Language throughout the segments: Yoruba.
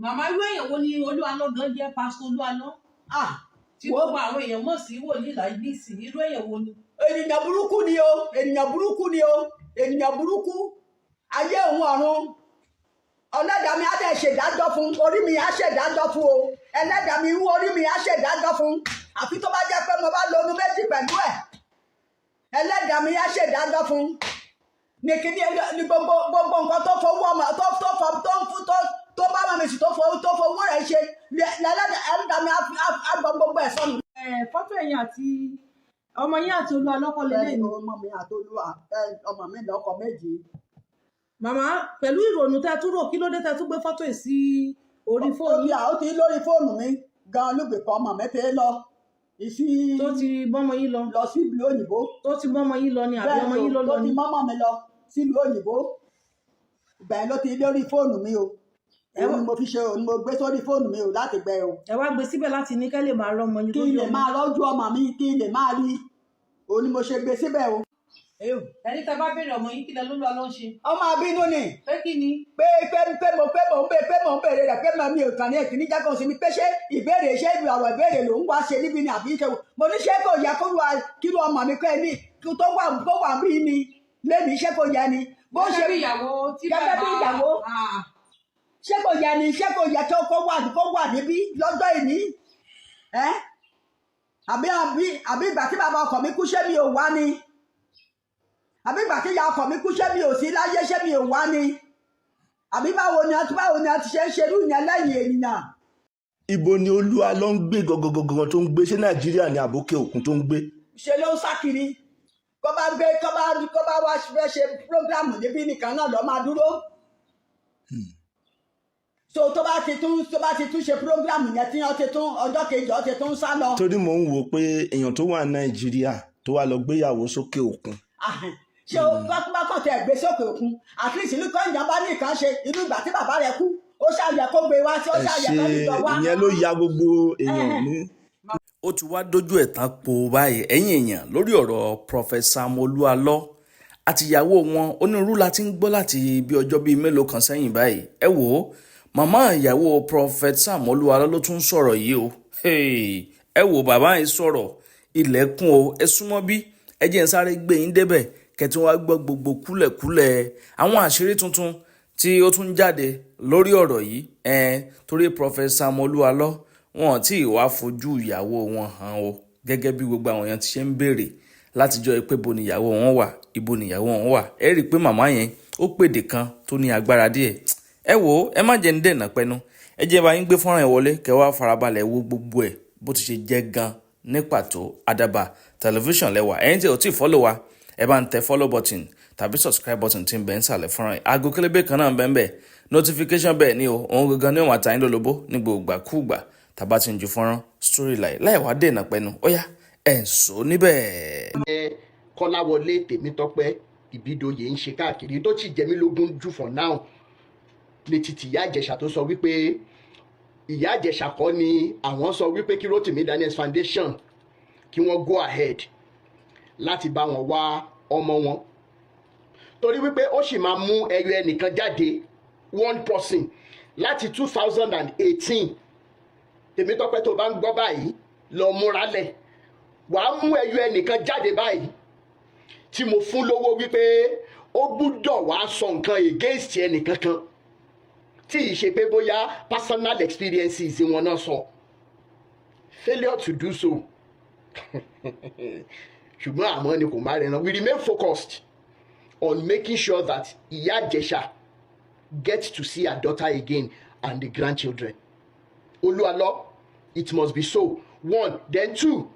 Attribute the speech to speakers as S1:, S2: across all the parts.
S1: Màmá, irú èèyàn wo ni Olú Alọ́ gan jẹ́, Pásítọ̀ Olú Alọ́
S2: Ah,
S1: tí
S2: wo
S1: gbogbo àwọn èèyàn mọ̀ sí wòlíì láìbíìsì? Irú èèyàn wo ni?
S2: Ènìyàn burúkú ni o, ènìyàn burúkú ni o, ènìyàn burúkú ayé òun ọ̀run. Ọlẹ́dàá mi á dẹ̀ ṣèdájọ́ fún, orí mi á ṣèdájọ́ fún o. Ẹlẹ́dàá mi ń orí mi á ṣèdájọ́ fún, àfi tó bá jẹ́ pé mo bá lo ọdún 2 pẹ̀lú ẹ̀. Ẹlẹ́dàá mi á ṣèdájọ́ fún ní kíní ní gbogbo gbogbo nǹkan tó fowó ọmọ tó fọ tó ń fún tó bá mọ̀ mi sì tó fowó rẹ̀ ṣe, ẹlẹ́dàá mi á gbọ́ gbogbo ẹ̀ sọnù.
S1: Ẹ fọ́tò ẹ̀yin àti ọmọ yín àti Olú Alọ́ kọ́ lélẹ̀ ni?
S2: Ọmọ mi àti Olúwa, ọmọ mi lọ́kọ méjì.
S1: Màmá, pẹ̀lú ìrònú tẹ́ tún rò, kí ló dé tẹ́ tún gbé fọ́tò yìí sí orí fóònù?
S2: Ó ti lórí fóònù mi gan lùgbè kan, ọmọ mi fẹ́ lọ ìsí.
S1: Tó ti bọ́mọ yín lọ?
S2: Lọ sí ìlú òyìnbó.
S1: Tó ti bọ́mọ yín lọ ni àbí ọmọ yín ló
S2: Tó
S1: lọ
S2: ti
S1: ni?
S2: mọ́mọ́ mi lọ sílùú òyìnbó. Ìgbà yẹn ló ti lórí fóònù mi o. Òun ni mo fi ṣe, òun ni mo gbé sórí fóònù mi o láti gbẹ o.
S1: Ẹ wá gbé síbẹ̀ láti ní kẹ́ lè máa rọ́mọ yín
S2: Kí
S1: lójú
S2: n lè
S1: ọmọ.
S2: máa rọ́jú ọmọ mi, kí n lè máa rí, òun ni mo ṣe gbé síbẹ̀ o.
S1: Ẹni tẹ́ bá béèrè ọmọ yín, kí lẹ lÓlú Alọ́ ń ṣe?
S2: Ọmọ abínú ni.
S1: Pé kí ni?
S2: Pé mo ń béèrè rẹ̀, pé mo mi ò kàn ní èkìní jẹ́ kó sinmi, pé ṣé ìbéèrè, ṣé ọ̀rọ̀ ìbéèrè ló ń wá ṣe níbi ni àbí ṣe? Mo ní ṣé kò yẹ kó wá kí ló ọmọ mi kọ́ ẹ ní kí tó wà bí ni lẹ́nu, ṣé kò yẹ ni bó ṣe
S1: Gẹ́gẹ́ bí ìyàwó tí
S2: Gẹ́gẹ́ bí
S1: bàbá
S2: ìyàwó.
S1: Ah,
S2: Ṣé kò yẹ ni? Ṣé kò yẹ kó wà níbí lọ́jọ́ ìní ẹ́? Àbí ìgbà tí bàbá ọkọ mi kú, ṣé mi ò wá ni? Àbí ìgbà tí ìyá ọkọ mi kú, ṣé mi ò sí láyé? Ṣé mi ò wá ni? Àbí báwo ni a ti ṣe ń ṣerú yẹn lẹ́yìn ènìyàn?
S3: Ibo ni Olú Alọ́ ń gbé gangan tó ń gbé? Ṣé Nàìjíríà ní àbókè òkun tó ń gbé?
S2: Ṣe ló ń sá kiri. Kó bá gbé kó bá wá fẹ́ ṣe program níbí nìkan náà lọ́ máa dúró. So tó bá ti tún ṣe program yẹn tí wọ́n ti tún ọjọ́ kejì, wọ́n ti tún sá lọ.
S3: Torí mò ń wò ó pé èèyàn tó wà Nàìjíríà tó wà lọ gbéyàwó sókè òkun.
S2: Ah, ṣé o bá kàn tẹ gbé sókè òkun, at least ìlú kan ìjàmbá ní ìkan ṣe ìlú. Ìgbà tí bàbá rẹ̀ kú, ó ṣàyẹ kó gbé wá sí ó
S3: Ẹ
S2: ṣàyẹ
S3: ṣe
S2: kó níjọ wá.
S3: Ìyẹn ló ya gbogbo èèyàn ní.
S4: Ó ti wá dójú ẹ̀ tán po báyìí, ẹ̀yin èèyàn, lórí ọ̀rọ̀ Prophet Sam Olú Alọ́ àtìyàwó wọn. Onírúurú la ti ń gbọ́ láti bí ọjọ́ bíi mélòó kan sẹ́yìn báyìí. Ẹ wò ó, màmá ìyàwó Prophet Sam Olú Alọ́ ló tún sọ̀rọ̀ yìí o. Hey, ẹ wò, bàbá yìí sọ̀rọ̀ ilẹ̀kùn o. Ẹ súnmọ́ bí, ẹ jẹ́ n sáré gbé yín débẹ̀ kẹ́tí wọ́n á gbọ́ gbogbo kúlẹ̀kúlẹ̀ àwọn àṣírí tuntun tí ó tún jáde lórí ọ̀rọ̀ yìí ẹn, torí Prophet Sam Olú Alọ́, wọn ò tí ì wá fojú ìyàwó wọn hàn o, gẹ́gẹ́ bí gbogbo àwọn èèyàn ti ṣe ń béèrè látijọ́ pé ibo níyàwó wọn wà, ibo níyàwó wọn wà. Ẹ rí i pé màmá yẹn ó pèdè kan tó ní agbára díẹ̀. Ẹ wò ó, ẹ má jẹ́ ń dènà pẹ́nu, ẹ jẹ́ bá yín gbé fọ́nrán ẹ̀ wọlé kẹ́ wá farabalẹ̀ wo gbogbo ẹ̀ bó ti ṣe jẹ́ gan ní pàtó. Àdàbà Tẹlifíṣàn lẹ́wà. Ẹ̀yin tí ò tí ì follow wa, ẹ bá ń tẹ follow button tàbí subscribe button tí ń bẹ ń sàlẹ̀ fọ́nrán yìí. Aago kélébé kan náà ń bẹ ń bẹ, notification bẹ́ẹ̀ ni o. Òun gangan ní òun àtàyìn lólobó ní gbogbo ìgbàkúùgbà tàbá ti ń ju fọ́nrán story line láì wá dènà pẹ́nu. Ó yá, ẹ̀ ń sọ níbẹ̀.
S5: Kọ́láwọlé Tèmítọ́pẹ́ Ìbídòye ń ṣe káàkiri tó sì jẹ mí lógún jù for now ní títí Ìyá Ìjẹ̀ṣà tó sọ wípé Ìyá Ìjẹ̀ṣà kọ́ ni àwọn sọ wípé kí Rotimi Daniels Foundation kí wọ́n go ahead láti bá wọn wá ọmọ wọn, torí wípé ó sì máa mú ẹyọ ẹnìkan jáde, one person, láti 2018. Tèmítọ́pẹ́, tó bá ń gbọ́ báyìí, lọ múra lẹ̀, wàá mú ẹyọ ẹnìkan jáde báyìí tí mo fún lówó wípé ó gbúdọ̀ wá sọ nǹkan against ẹnìkankan tí ì ṣe pé bóyá personal experiences wọn náà sọ. Failure to do so, ṣùgbọ́n àmọ́ ni kò má rẹ̀ náà. We remain focused on making sure that Ìyá Ìjẹ̀ṣà gets to see her daughter again and the grandchildren. Olúalọ, it must be so, one. Then two,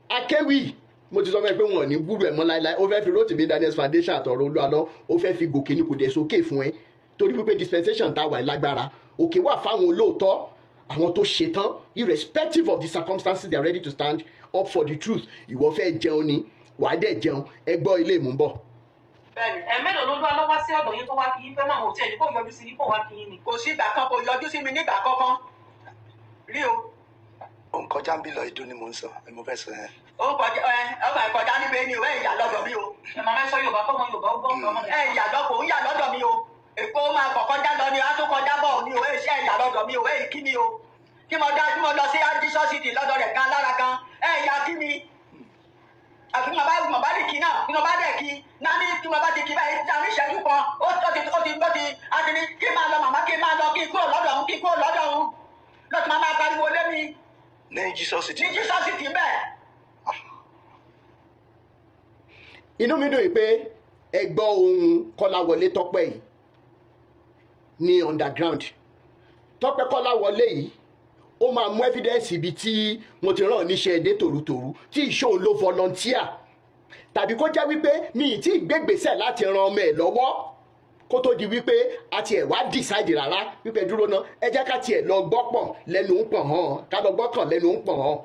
S5: Akéwì, mo ti sọ fún ẹ pé wọn ò ní gbúrú ẹ mọ́ láéláé. Ó fẹ́ fi Rotimi Daniels Foundation àtọ̀rọ̀ Olúalọ, ó fẹ́ fi gòkè ní, kò dẹ̀ sókè fún ẹ, torí wípé dispensation tá a wà lágbára òkè wà fáwọn olóòótọ́, àwọn tó ṣetán, irrespective of the circumstances, they are ready to stand up for the truth. Ìwọ fẹ́ jẹun ni, wàá dẹ̀ jẹun. Ẹ gbọ́ ilé ìmú bọ̀.
S2: Bẹ́ẹ̀ni.
S1: Ẹ mélòó ló lọ́ wá sí ọ̀dọ̀ yín tó wá kí yín? Fẹ́ máa wò tí ẹ̀ ní kó yọjú sí yín, kó wá kí yín ni?
S2: Kò sí ìgbà kan, kò yọjú sí mi nígbà kankan rí o.
S6: Ó ń kọjá ń bí lọ ìdó ni mò ń sọ ni mo fẹ́ sọ yẹn.
S2: Ó kọjá ẹ, ọmọ ẹ kọjá níbẹ̀ ni o. Ẹ ìyá lọ́dọ̀ mi o.
S1: Ẹ máa fẹ́ sọ Yorùbá kọ́mọ Yorùbá ó gbọ́ ọmọ.
S2: Ẹ ìyá lọ́kọ̀ ń yà lọ́dọ̀ mi o. Èkó máa kọ̀ kọjá lọ ni, a tún kọjá bọ̀ ni o. Ẹ ṣe ẹ̀yà lọ́dọ̀ mi o, ẹ̀ kí mi o. Kí mo dá, kí mo lọ sí Jesus City lọ́dọ̀ rẹ̀ gan lára gan, ẹ̀ yà kí mi. Àfi mo bá lè kí náà, kí mo bá dẹ̀ kí náà ní, kí mo bá ti kí báyìí ní ìṣẹ́jú kan, ó ti a ti ní kí n máa lọ, màmá, kí n máa lọ, kí n kúrò lọ́dọ̀ òun, kí n kúrò lọ́dọ̀ òun lọ́tí máa pariwo lé mi.
S6: Ní Jesus City.
S2: Ní Jesus City bẹ́ẹ̀.
S5: Inú mi dùn yìí pé ẹ gbọ́ ohun Kọ́láwọlé Tọ́pẹ́ yìí ní underground. Tọ́pẹ́ Kọ́láwọlé yìí, ó máa mú evidence ibi tí mo ti rán níṣẹ́ dé tòrutòru, tí ìṣòro ló volunteer, tàbí kó jẹ́ wípé mi ì tí ì gbégbèsè láti ran ọmọ ẹ̀ lọ́wọ́ kó tó di wípé a tiẹ̀ wá decide rárá wípé dúró ná, ẹ jẹ́ ká tiẹ̀ lọ gbọ́ pọ̀n lẹ́nu ń pọ̀n hàn, ká lọ gbọ́kàn lẹ́nu ń pọ̀n hàn.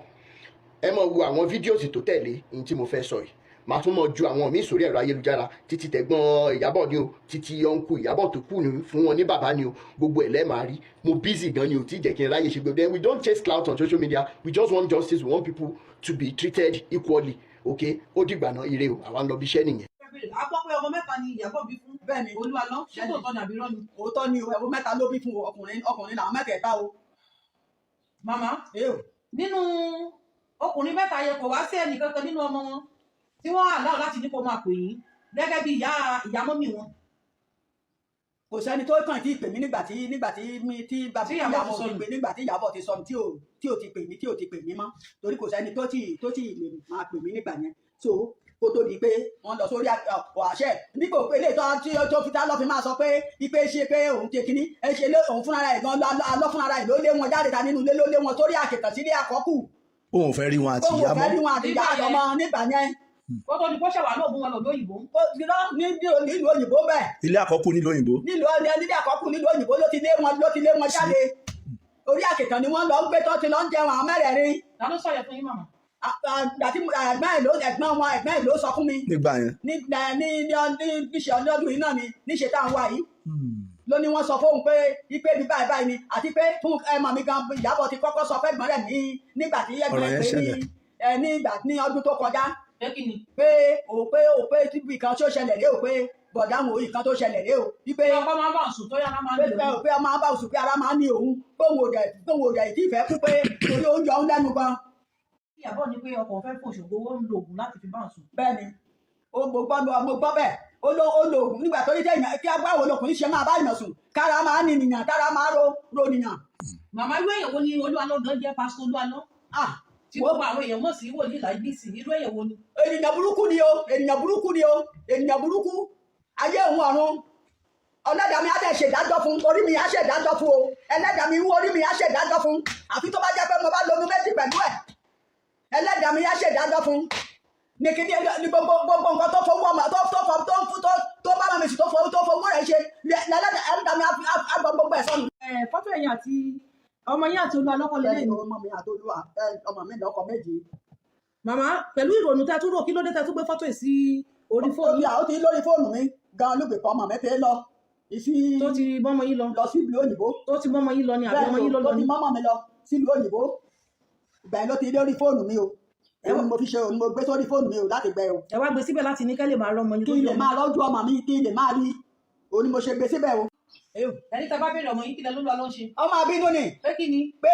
S5: Ẹ mọ̀ wo àwọn videos tó tẹ̀lé ohun tí mo fẹ́ sọ yìí. Màá tún mọ̀ ju àwọn míì sórí ẹ̀rọ ayélujára, títí tẹ̀gbọ́n Ìyábọ̀ ni o, títí uncle Ìyábọ̀ tó kù ní fún wọn ní bàbá ni o, gbogbo ẹ̀ lẹ́ẹ̀ máa rí. Mo busy gan ni o, tí jẹ́ kí n ráyè ṣe gbogbo. Then we don't chase clout on social media. We just want justice. We want people to be treated equally, okay? Ó dìgbà náà, ire o. Àwa ń lọ bí iṣẹ́ nìyẹn.
S1: A gbọ́ pé ọmọ mẹ́ta ni Ìyábọ̀ bí fún
S2: Bẹ́ẹ̀ni.
S1: Olúwalọ. Ṣé tòótọ́ ni àbí irọ́ ni?
S2: Òótọ́ ni o. Ẹ̀wọ̀n mẹ́ta ló bí fún o. Ọkùnrin, ọkùnrin làwọn mẹ́tẹ̀ẹ̀ta o.
S1: Màmá,
S2: Ẹ o.
S1: nínú ọkùnrin mẹ́ta yẹn, kò wá sí ẹnìkankan nínú ọmọ wọn tí wọ́n allow láti ní kó máa pè yín gẹ́gẹ́ bí ìyá ìyá mummy wọn?
S2: Kò sẹ́ni tó kàn tí ì pè mí nígbà tí mi tí bàbá
S1: Tí Ìyábọ̀ ti
S2: Ìyábọ̀ ti
S1: sọnù.
S2: pè, nígbà tí Ìyábọ̀ ti sọnù, tí ò ti pè mí, tí ò ti pè mí mọ́, torí kò sẹ́ni tó tí lè máa pè mí nígbà yẹn. So kó tó di pé wọ́n lọ sórí àṣẹ nígbà pé ilé ìtọ́ tí ó fi tá lọ́ fi máa sọ pé ipe ṣe pé òun ṣe kínní ẹ ṣe lé òun fúnra rẹ̀ gan alọ́ fúnra rẹ̀ ló lé wọn jáde ta nínú ilé, ló lé wọn sórí àkìtàn sílé àkọ́kù.
S3: Òun fẹ́ rí wọn àti
S2: Òun ò
S3: ìyá
S2: fẹ́
S3: mọ́.
S2: rí wọn àti ìyá àtọmọ nígbà yẹn.
S1: Kó tó di kó ṣẹ̀wá lóògùn wọn lọ lóyìnbó.
S2: Ó irọ́ nílùú òyìnbó bẹ́ẹ̀.
S3: Ilé àkọ́kù nílùú òyìnbó.
S2: Nílùú nílé àkọ́kù nílùú òyìnbó ló ti lé wọn jáde. Orí àkìtàn ni wọ́n lọ ń gbé tó ti lọ ń jẹun, àwọn mẹ́rẹ̀ẹ̀rin.
S1: Ta ló sọ̀yẹ̀ fún yín, màmá?
S2: Àti ẹ̀gbọ́n ẹ̀ ló, ẹ̀gbọ́n wọn, ẹ̀gbọ́n ẹ̀ ló sọ fún mi.
S3: Nígbà yẹn.
S2: Ní ní ní ní níṣe ọdún yìí náà ni, níṣe tá à ń wá yìí ló ní wọ́n sọ fóun pé ipe bí báyìí báyìí ni, àti pé fún ẹmọ mi gan, Ìyábọ̀ ti kọ́kọ́ sọ fẹ́gbọ́n rẹ̀ ní nígbà tí ẹ̀gbọ́n
S3: Ọ̀rọ̀
S2: rẹ̀
S3: yẹn
S2: pé ní
S3: ṣẹlẹ̀.
S2: ẹ nígbà ní ọdún tó kọjá.
S1: Pé kí ni?
S2: Pé ò pé ò pé tíbi kan tó ṣẹlẹ̀ rèé o, pé bọ̀dá àwọn òyìn kan tó ṣẹlẹ̀ rèé o, wípé
S1: Pé ọkọ máa ń bá òsùn tó yára máa ń
S2: pé
S1: lò
S2: pé
S1: ó.
S2: pé ọmọ bá oṣù, pé ara máa ń ní òun, póun ò dẹ̀ tí ì fẹ́ kú, pé torí oúnjẹ òun lẹ́nu gan.
S1: Ìyábọ̀ ní pé ọkọ fẹ́ fòṣògbó, ó ń lo oògùn láti fi bá òun sùn.
S2: Bẹ́ẹ̀ ni ó, mo gbọ́ bẹ́ẹ̀. Ó lo oògùn nígbà tó ní tẹ̀yìn kí agbáwo lọkùnrin ṣe máa bá ìyàn sùn, kára máa ní nìyàn, kára máa ro nìyàn.
S1: Màmá, irú èèyàn wo ni Olúwalọ gan jẹ́, pásítọ̀ Olúwalọ
S2: Ah,
S1: tí gbogbo àwọn èèyàn mọ̀ sí wòlíì láìbísì? Irú èèyàn wo ni?
S2: Ènìyàn burúkú ni o, ènìyàn burúkú ni o, ènìyàn burúkú, ayé òun ọ̀run. Ọlẹ́dàá mi á dẹ̀ ṣèdájọ́ fún, orí mi á ṣèdájọ́ fún o. Ẹlẹ́dàá mi, orí mi á ṣèdájọ́ fún, àfi tó bá jẹ́ pé mo bá lómi méjì pẹ̀lú ẹ̀. Ẹlẹ́dàá mi á ṣèdájọ́ fún ní kíní ní gbogbo nǹkan tó fowó ọmọ tó fọ tó ń fún tó bá mi sùn, tó fowó rẹ̀ ṣe, ẹlẹ́dàá mi á gbọ́ gbogbo ẹ̀ sọnù.
S1: Ẹ fọ́tò ẹ̀yìn àti ọmọ yín àti Olúwalọ kọ́ lélẹ́yìn?
S2: Bẹ́ẹ̀ni, ọmọ mi àti Olúwa, ọmọ mi lọ́kọ méjì.
S1: Màmá, pẹ̀lú ìrònú tẹ́ tún rò, kí ló dé tẹ́ tún gbé fọ́tò yìí sí orí fóònù?
S2: Ó ti lórí fóònù mi gan ló gbé pọ̀ ọmọ mi fẹ́ lọ ìsí.
S1: Tó ti bọ́mọ yín lọ?
S2: Lọ sí ìlú òyìnbó.
S1: Tó ti bọ́mọ yín lọ ni àbí ọmọ yín ló
S2: Bẹ́ẹ̀
S1: lọ
S2: tó
S1: ni?
S2: ti mọ́mọ́ mi lọ sílùú òyìnbó. Ìgbà yẹn ló ti lórí fóònù mi o. Èmi mo fi ṣe òun, mo gbé sórí fóònù mi o láti gbẹ o.
S1: Ẹ wá gbé síbẹ̀ láti ní kẹ́ lè máa rọ́mọ yín?
S2: Kí n lè máa rọ́jú ọmọ mi, kí n lè máa rí òun ni mo ṣe gbé síbẹ̀ o.
S1: Ẹni tá a bá béèrè ọmọ yín, kí lẹ ló lọ ló ń ṣe?
S2: Ọmọ abínú ni.
S1: Pé kí ni?
S2: Pé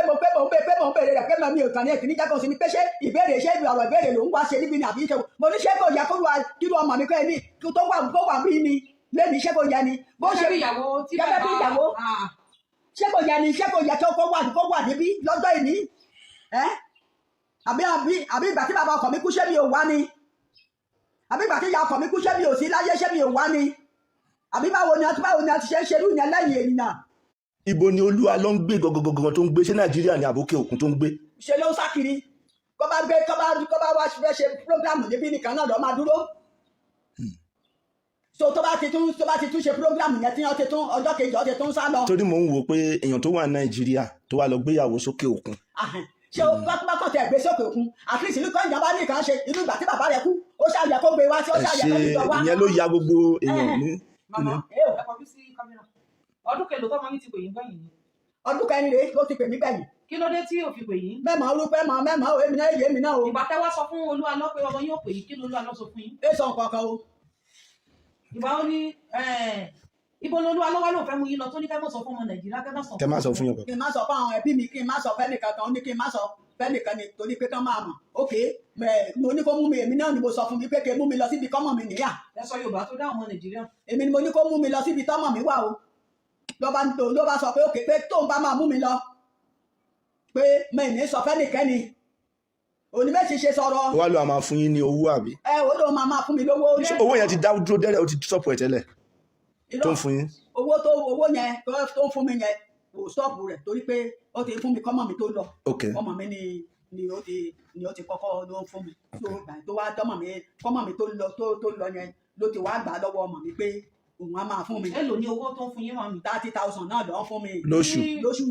S2: mo ń béèrè rẹ̀, pé mi ò kàn ní èkìní jákòó sí mi, pé ṣé ìbéèrè, ṣé ọ̀rọ̀ ìbéèrè ló ń wá ṣe níbi ni àbí ṣe? Mo ní ṣé kò yẹ kó wá kí ló ọmọ mi kọ́ ẹ ní tó wà bí ni lẹ́ni, ṣé kò yẹ ni bó ṣe
S1: Gẹ́gẹ́ bí ìyàwó tí
S2: gẹ́gẹ́ bí ìyàwó.
S1: Ah,
S2: Ṣé kò yẹ ni, ṣé kò yẹ kó wà níbí lọ́jọ́ ìní ẹ́? Àbí ìgbà tí bàbá ọkọ mi kú, ṣé mi ò wá ni? Àbí ìgbà tí ìyá ọkọ mi kú, ṣé mi ò sí láyé? Ṣé mi ò wá ni? Àbí báwo ni a ti ṣe ń ṣerú yẹn lẹ́yìn ènìyàn?
S3: Ibo ni Olúwa ló ń gbé gangan tó ń gbé? Ṣé Nàìjíríà ni àbókè òkun tó ń gbé?
S2: Ṣe ló ń sá kiri. Kó bá gbé kó bá wá fẹ́ ṣe program níbí nìkan náà lọ́ máa dúró. So tó bá ti tún ṣe program yẹn tí wọ́n ti tún ọjọ́ kejì, ó ti tún sá lọ.
S3: Torí mò ń wò pé èèyàn tó wà ní Nàìjíríà tó wà lọ gbéyàwó sókè òkun.
S2: Ahẹ́n. Ṣé o bá kàn tẹ̀ gbé sókè òkun, at least ìlú kan ìjọba ní ìkan ṣe ìlú, ìgbà tí bàbá rẹ̀ kú, ó ṣàyẹ kó gbé wá sí, ó
S3: Ẹ
S2: ṣàyẹ
S3: ṣe
S2: kó gbé wá.
S3: Ìyẹn ló ya gbogbo èèyàn ní.
S1: Màmá, ẹ kọjú sí kámẹ́rà. Ọdún kẹlò tọmọ yín ti pè yín gbẹ̀yìn ni?
S2: Ọdún kẹrin rèé ló ti pè mí gbẹ̀yìn.
S1: Kí ló dé tí ò fi pè yín?
S2: Mẹ́mọ̀ orúkọ mọ̀ mẹ́mọ̀ o, èmi náà èyí èmi náà o.
S1: Ìgbà tẹ́ wá sọ fún Olúwalọ pé ọmọ yín ò pè yín, kí ló Olúwalọ sọ fún yín?
S2: Ẹ sọ nǹkan kan o.
S1: Ìgbà ó ní Ibo lolú alọ́wọ́ ló fẹ́ mú yín lọ tó ní kẹ́ mọ̀ sọ fún ọmọ Nàìjíríà, kẹ́ mọ̀ sọ
S3: Kẹ má sọ fún yàn
S2: Kí
S3: kankan.
S2: n má sọ fún àwọn ẹbí mi, kí n má sọ fẹ́nìkan kan. Ó ní kí n má sọ fẹ́nìkan ni torí pé kán máa mọ̀. Ok, mo ní kó mú mi, èmi náà ni mo sọ fún mi pé kí n mú mi lọ síbi kọ́mọ mi níyà.
S1: Ẹ sọ Yorùbá tó dá ọmọ Nàìjíríà.
S2: Èmi ni mo ní kó mú mi lọ síbi tọ́mọ mi wà o. Ló bá sọ pé ok, pé tóun bá máa mú mi lọ, pé mi ní sọ fẹ́nìkẹ́ni. Òní méjì ṣe sọ̀rọ̀.
S3: Ó wá lọ máa fún yín ní owó, àbí?
S2: Ẹ ò lóun máa fún mi lówó.
S3: Ṣé owó yẹn ti dá dúró dẹ́rẹ́, ó ti stop ẹ̀ tẹ́lẹ̀ tó ń fún yín?
S2: Owó yẹn tó ń fún mi yẹn kò stop rẹ̀, torí pé ó ti fún mi kọ́mọ mi tó lọ. Ọmọ mi ni ó ti kọ́kọ́ ló ń fún mi tó gbà tó wá tọ́mọ mi, kọ́mọ mi tó lọ, tó lọ yẹn ló ti wá gbà lọ́wọ́ ọmọ mi pé òun á máa fún mi.
S1: Èló ní owó tó ń fún yín, màmí?
S2: 30,000 náà ló ń fún mi.
S3: Lóṣù?
S2: Lóṣù.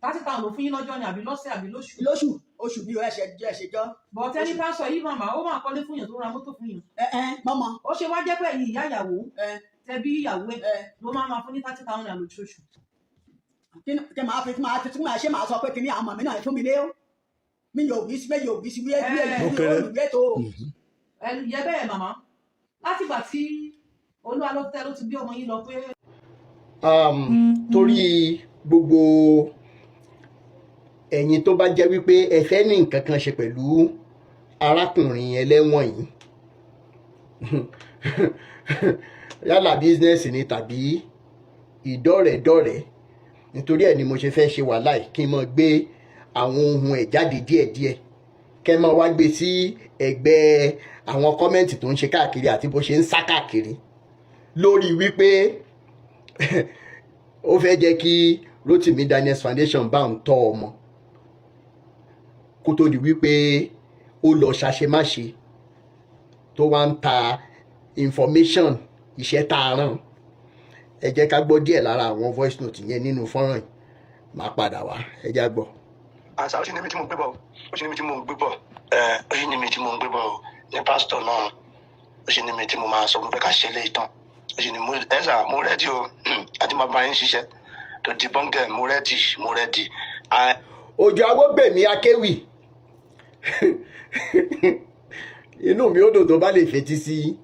S1: 30,000 ló fún yín lọ́jọ́ ni, àbí lọ́sẹ̀, àbí lóṣù?
S2: Lóṣù, oṣù mi ò ẹ̀ṣẹ̀ jẹ́ ẹ̀ṣẹ̀ jọ́.
S1: But ẹni tá a sọ yìí, màmá, ó máa kọ́lé fún yàn, tó ra mọ́tò fún yàn.
S2: Ẹ ẹ mọ́mọ́.
S1: Ó ṣe wá jẹ́ pé ẹ̀yin ìyá ìyàwó
S2: Ẹ.
S1: tẹ bí ìyàwó ẹ̀
S2: Ẹ.
S1: ló máa máa fún ní 30,000 naira lóṣooṣù?
S2: Kí máa fi tí máa ṣe máa sọ pé kí ni àwọn ọmọ mi náà fún mi lé o, mi yóò wí sí, mi yóò wí sí wí wí.
S3: Ó kéré.
S2: Wí tó.
S1: Ẹ yẹ bẹ́ẹ̀, màmá, látìgbà tí olúwa ló tẹ́ ló ti gbé ọmọ yín lọ pé
S5: Torí gbogbo ẹ̀yin tó bá jẹ́ wípé ẹ fẹ́ ní nǹkan kan ṣe pẹ̀lú arákùnrin ẹlẹ́wọ̀n yìí, yálà business ni tàbí ìdọ́rẹ̀dọ́rẹ̀, nítorí ẹ̀ ni mo ṣe fẹ́ ṣe wàhálà yìí, kí n máa gbé àwọn ohun ẹ̀ jáde díẹ̀díẹ̀, kẹ́ máa wá gbé sí ẹ̀gbẹ́ àwọn comment tó ń ṣe káàkiri àti bó ṣe ń sá káàkiri lórí wípé ó fẹ́ jẹ́ kí Rotimi Daniels Foundation bá ń tọ́ ọmọ, kó tó di wípé ó lọ ṣàṣemáṣe tó wá ń ta information iṣẹ́ tá a rán. Ẹ jẹ́ ká gbọ́ díẹ̀ lára àwọn voice note yẹn nínú fọ́nrán yìí. Máa padà wá, ẹ jẹ́ á gbọ́.
S6: Àṣà, ó sì níbi tí mo gbé bọ̀, ó sì níbi tí mo ń gbé bọ̀. Ẹ ó sì níbi tí mo ń gbé bọ̀ o, ní pásítọ̀ náà. Ó sì níbi tí mo máa sọ, mo fẹ́ ká ṣe léyìí tán. Ó sì ní mo ẹ sà, mo ready o àti máa bá yín ṣiṣẹ́ to debunk them. Mo ready, mo ready.
S5: Òjò Awógbèmí Akéwì, inú mi ó dùn tó bá lè fetí sí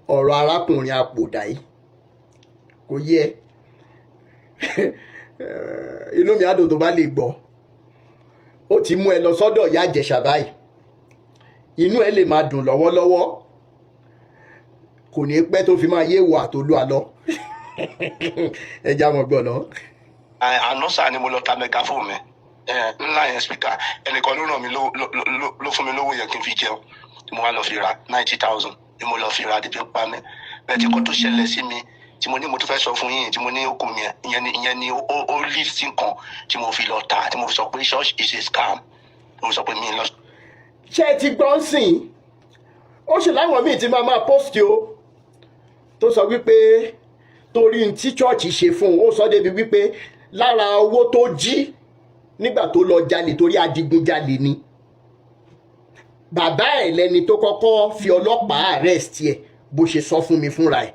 S5: ọ̀rọ̀ arákùnrin àpòdà yìí. Kò yẹ, inú mi á dùn tó bá lè gbọ́. Ó ti mú ẹ lọ sọ́dọ̀ ìyá Ìjẹ̀ṣà báyìí, inú ẹ lè máa dùn lọ́wọ́lọ́wọ́, kò ní pẹ́ tó fi máa yé wo àtolú àlọ́. Ẹ já mọ́ gbọ́ náà.
S6: Àná sáà ni mo lọ ta megaphone mi ńlá yẹn, speaker. Ẹnìkan ló ràn mí ló fún mi lówó yẹn kí n fi jẹun. Mo wá lọ fi ra 90,000 ni mo lọ fi ra dídí pa mí bẹ́ẹ̀. Tí kò tó ṣẹlẹ̀ sí mi tí mo ní mo tún fẹ́ sọ fún yín, tí mo ní okùn mi yẹn, ìyẹn ni ó lead sí nǹkan tí mo fi lọ tà, tí mo fi sọ pé church is a scam, mo sọ pé mi lọ.
S5: Ṣé ẹ ti gbọ́n sìn? Ó sì láwọn míì tí máa post o tó sọ wípé torí n tí church ṣe fún un, ó sọ débi wípé lára owó tó jí nígbà tó lọ jalè, torí adigunjalè ni bàbá ẹ̀, lẹ́ni tó kọ́kọ́ fi ọlọ́pàá arrest ẹ̀, bó ṣe sọ fún mi fúnra ẹ̀.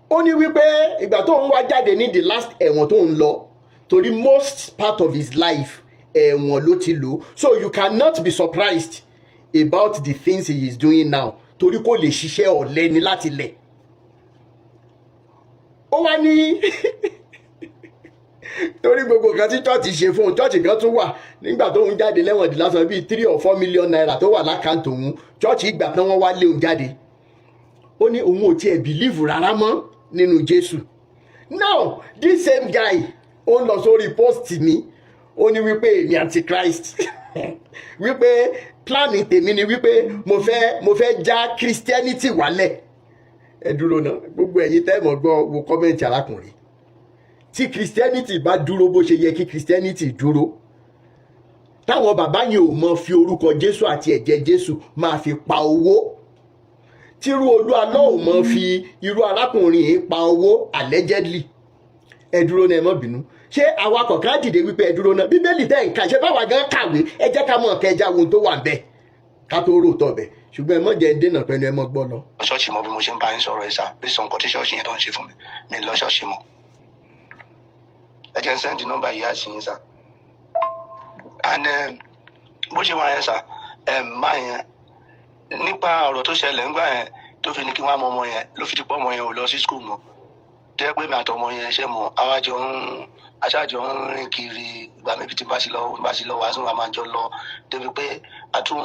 S5: Ó ní wípé ìgbà tó ń wá jáde ní the last ẹ̀wọ̀n tó ń lọ, torí most part of his life ẹ̀wọ̀n ló ti lò, so you cannot be surprised about the things he is doing now, torí kò lè ṣiṣẹ́, ọ̀lẹ ni láti lẹ̀. Ó wá ní torí gbogbo nǹkan tí church ṣe fún un, church kan tún wà nígbà tó ń jáde lẹ́wọ̀n di lásán bíi 3 or 4 million naira tó wà l'account òun. Church ìgbà tán wọ́n wá lé òun jáde, ó ní òun ò tiẹ̀ believe rárá mọ́ nínú Jésù. Now this same guy, ó ń lọ sórí post mi, ó ní wípé èmi antichrist, wípé plan tèmi ni wípé mo fẹ́ já Christianity wálẹ̀. Ẹ dúró náà, gbogbo ẹ̀yin tẹ́ mọ̀ gbọ́, wo comment arákùnrin. Tí Christianity bá dúró bó ṣe yẹ kí Christianity dúró, táwọn bàbá yẹn ò mọ fi orúkọ Jésù àti ẹ̀jẹ̀ Jésù máa fi pa owó, tírú olú alọ́ ò mọ fi irú arákùnrin yìí pa owó allegedly. Ẹ dúró náà, ẹ má bínú. Ṣé awakọ̀ kan dìde wípé ẹ dúró náà, Bíbélì tẹ́ ń ka, ṣé báwa gan kàwé? Ẹ jẹ́ ká mọ̀ kẹjá ohun tó wà bẹ́ẹ̀ ká tó rò tọ̀ bẹ̀, ṣùgbọ́n ẹ mọ̀ jẹ́ dènà pẹ̀lú, ẹ mọ̀ gbọ́ lọ.
S6: Ṣọ́ọ̀ṣì mọ́ bí mo ṣe ń bá yín sọ̀rọ̀ ẹ̀ sá bí sọ nǹkan tí ṣọ́ọ̀ṣì yẹn tó ń ṣe fún mi, mi lọ ṣọ́ọ̀ṣì mọ́. Ẹ jẹ́ ń send nọ́mbà yìí àti yín sá. And bó ṣe wà yẹn sá, máa yẹn nípa ọ̀rọ̀ tó ṣẹlẹ̀ ńgbà yẹn. Tó fi ní kí wọ́n á mọ ọmọ yẹn, ló fi ti pọ́ ọmọ yẹn ò lọ sí school mọ́. Jẹ́ pé mi àtọmọ yẹn ṣe mọ̀, àwa jọ ń aṣáájọ ń rìn kiri. Ìgbà mi tí bá ti lọ wàásù, wa máa jọ lọ débi pé a tún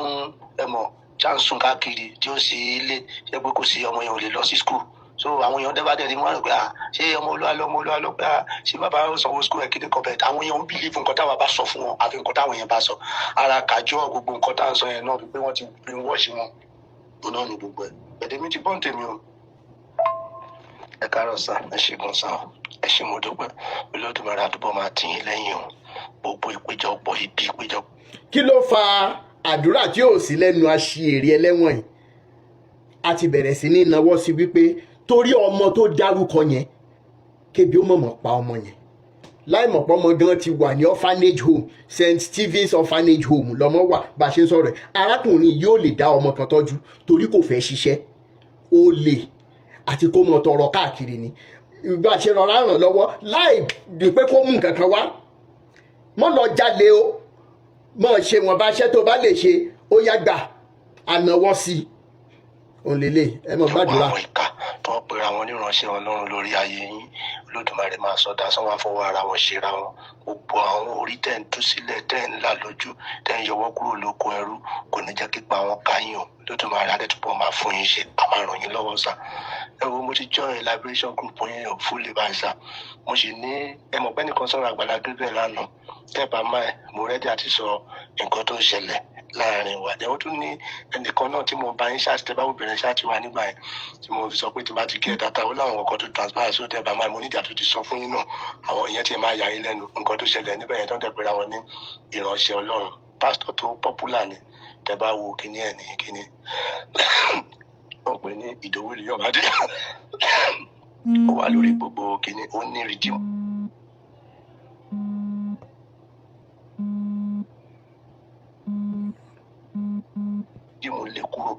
S6: ẹ mọ̀ chance sùn káàkiri tí ó sì ilé ṣe pé kò sí, ọmọ yẹn ò lè lọ sí school. So àwọn èèyàn dẹ́gbà dẹ̀ ni wọ́n rò pé, ah, ṣé ọmọ Olúwa lọ, ọmọ Olúwa lọ, pé ah, ṣé bàbá ó sanwó school ẹ̀ kíni kan bẹ́ẹ̀. Àwọn èèyàn ń believe nǹkan táwa bá sọ fún wọn àfi nǹkan táwọn èèyàn bá sọ. Ara kàjọ gbogbo nǹkan tá à ń sọ yẹn náà pé wọ́n ti brainwash wọn, òun náà ni gbogbo ẹ̀. Ẹ̀dẹ̀ mi ti bọ́ǹ tèmi o. Ẹ káàárọ̀ sá, ẹ ṣe gan sá o, ẹ ṣe, mo dúpẹ́. Olódùmarè àdúgbò máa tì yín lẹ́yìn o. Gbogbo ìpéjọpọ̀ ibi ìpéjọpọ̀
S5: Kí ló fa àdúrà tí ò sí lẹ́nu aṣièrè ẹlẹ́wọ̀n yìí? A ti bẹ̀rẹ̀ sí ní nawọ́ sí wípé torí ọmọ tó dárúkọ yẹn, kébi ó mọ̀mọ́ pa ọmọ yẹn láì mọ̀ pé ọmọ gan ti wà ní orphanage home, St Stephen's Orphanage Home lọ́mọ wà bá a ṣe ń sọ̀rọ̀ ẹ̀. Arákùnrin yóò lè dá ọmọ kan tọ́jú torí kò fẹ́ ṣiṣẹ́, ó lè àti kó mọ tọrọ káàkiri ni. Bá a ṣe rọra ràn lọ́wọ́ láì di pé kó mú nǹkan kan wá, mọ́ lọ jalè o, mọ́ ṣe wọn bá ṣẹ́ tó bá lè ṣe, ó yá gbà ànáwọ́ sí i. Òun lélẹ̀, ẹ mọ̀ gbàdúrà.
S6: Àwọn ìka tó ń pera wọn níránṣẹ́ Ọlọ́run lórí ayé yín, Olódùmarè máa sọ dasán wá fọwọ́ ara wọn ṣera wọn. Gbogbo àwọn orí tẹ̀ ń tú sílẹ̀, tẹ̀ ń là lójú, tẹ̀ ń yọwọ́ kúrò lóko ẹrú, kò ní jẹ́ kípa wọn káyìn o. Olódùmarè adẹ́túbọ̀ máa fún yín ṣe, a máa ràn yín lọ́wọ́ sá. Ẹ wo, mo ti join liberation group yín ò fúlẹ̀ báyìí sá. Mo sì ní ẹ mọ̀ pé nìkan sọ̀rọ̀ Àgbàlá Gabriel lánàá, tẹ́ bá máa mo ready àti sọ nǹkan tó ṣẹlẹ̀ láàrin wa. Ẹ̀ ó tún ní ẹnìkan náà tí mo bá yín ṣáàtì, tẹ́ bá obìnrin ṣáàtì wa nígbà yẹn tí mo fi sọ pé tí bá ti get data, ó láwọn nǹkan tó transfer sí, ó tẹ́ bá máa mo níjà tó ti sọ fún yín náà. Àwọn ìyẹn tí máa yà yín lẹ́nu, nǹkan tó ṣẹlẹ̀ níbẹ̀ yẹn tó ń tẹ̀ pé àwọn ní ìránṣẹ́ Ọlọ́run, pásítọ̀ tó popular ni. Tẹ́ bá wo kíní ẹ̀ ní kíní wọ́n pè ní Ìdòwú Ìyọ̀bádé, ó wà lórí gbogbo kíní, ó ní redeem mo lè kúrò,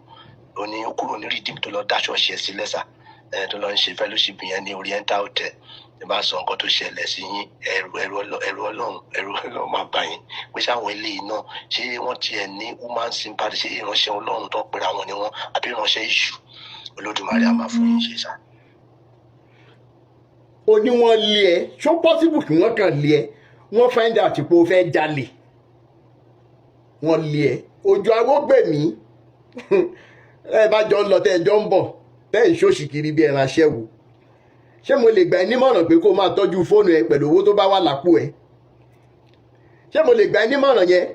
S6: ó ní ó kúrò ní redeem tó lọ dá ṣọ́ọ̀ṣì ẹ̀ sílẹ̀ sà, ẹ̀ tó lọ ń ṣe fellowship yẹn ní Oriental Hotel. Ẹ bá sọ nǹkan tó ṣẹlẹ̀ sí yín, ẹ̀rù Ọlọ́run máa bà yín pé sáwọn eléyìí náà, ṣé wọ́n tiẹ̀ ní human sympathy? Ṣé ìránṣẹ́ Ọlọ́run tó ń pera wọn ni wọ́n àbí ìránṣẹ́ èṣù? Olódùmarè á máa fún yín ṣe sá.
S5: Ó ní wọ́n lé ẹ. Ṣó possible kí wọ́n kàn lé ẹ? Wọ́n find out pé o fẹ́ jalè, wọ́n lé ẹ. Ojú awógbèmí ẹ bá jọ ń lọ, tẹ́ ẹ jọ ń bọ̀, tẹ́ ẹ ń ṣòṣì kiri bí ẹran aṣẹ́wó. Ṣé mo lè gbà ẹ́ nímọ̀ràn pé kó máa tọ́jú fóònù ẹ pẹ̀lú owó tó bá wà lápò ẹ? Ṣé mo lè gbà ẹ́ nímọ̀ràn yẹn?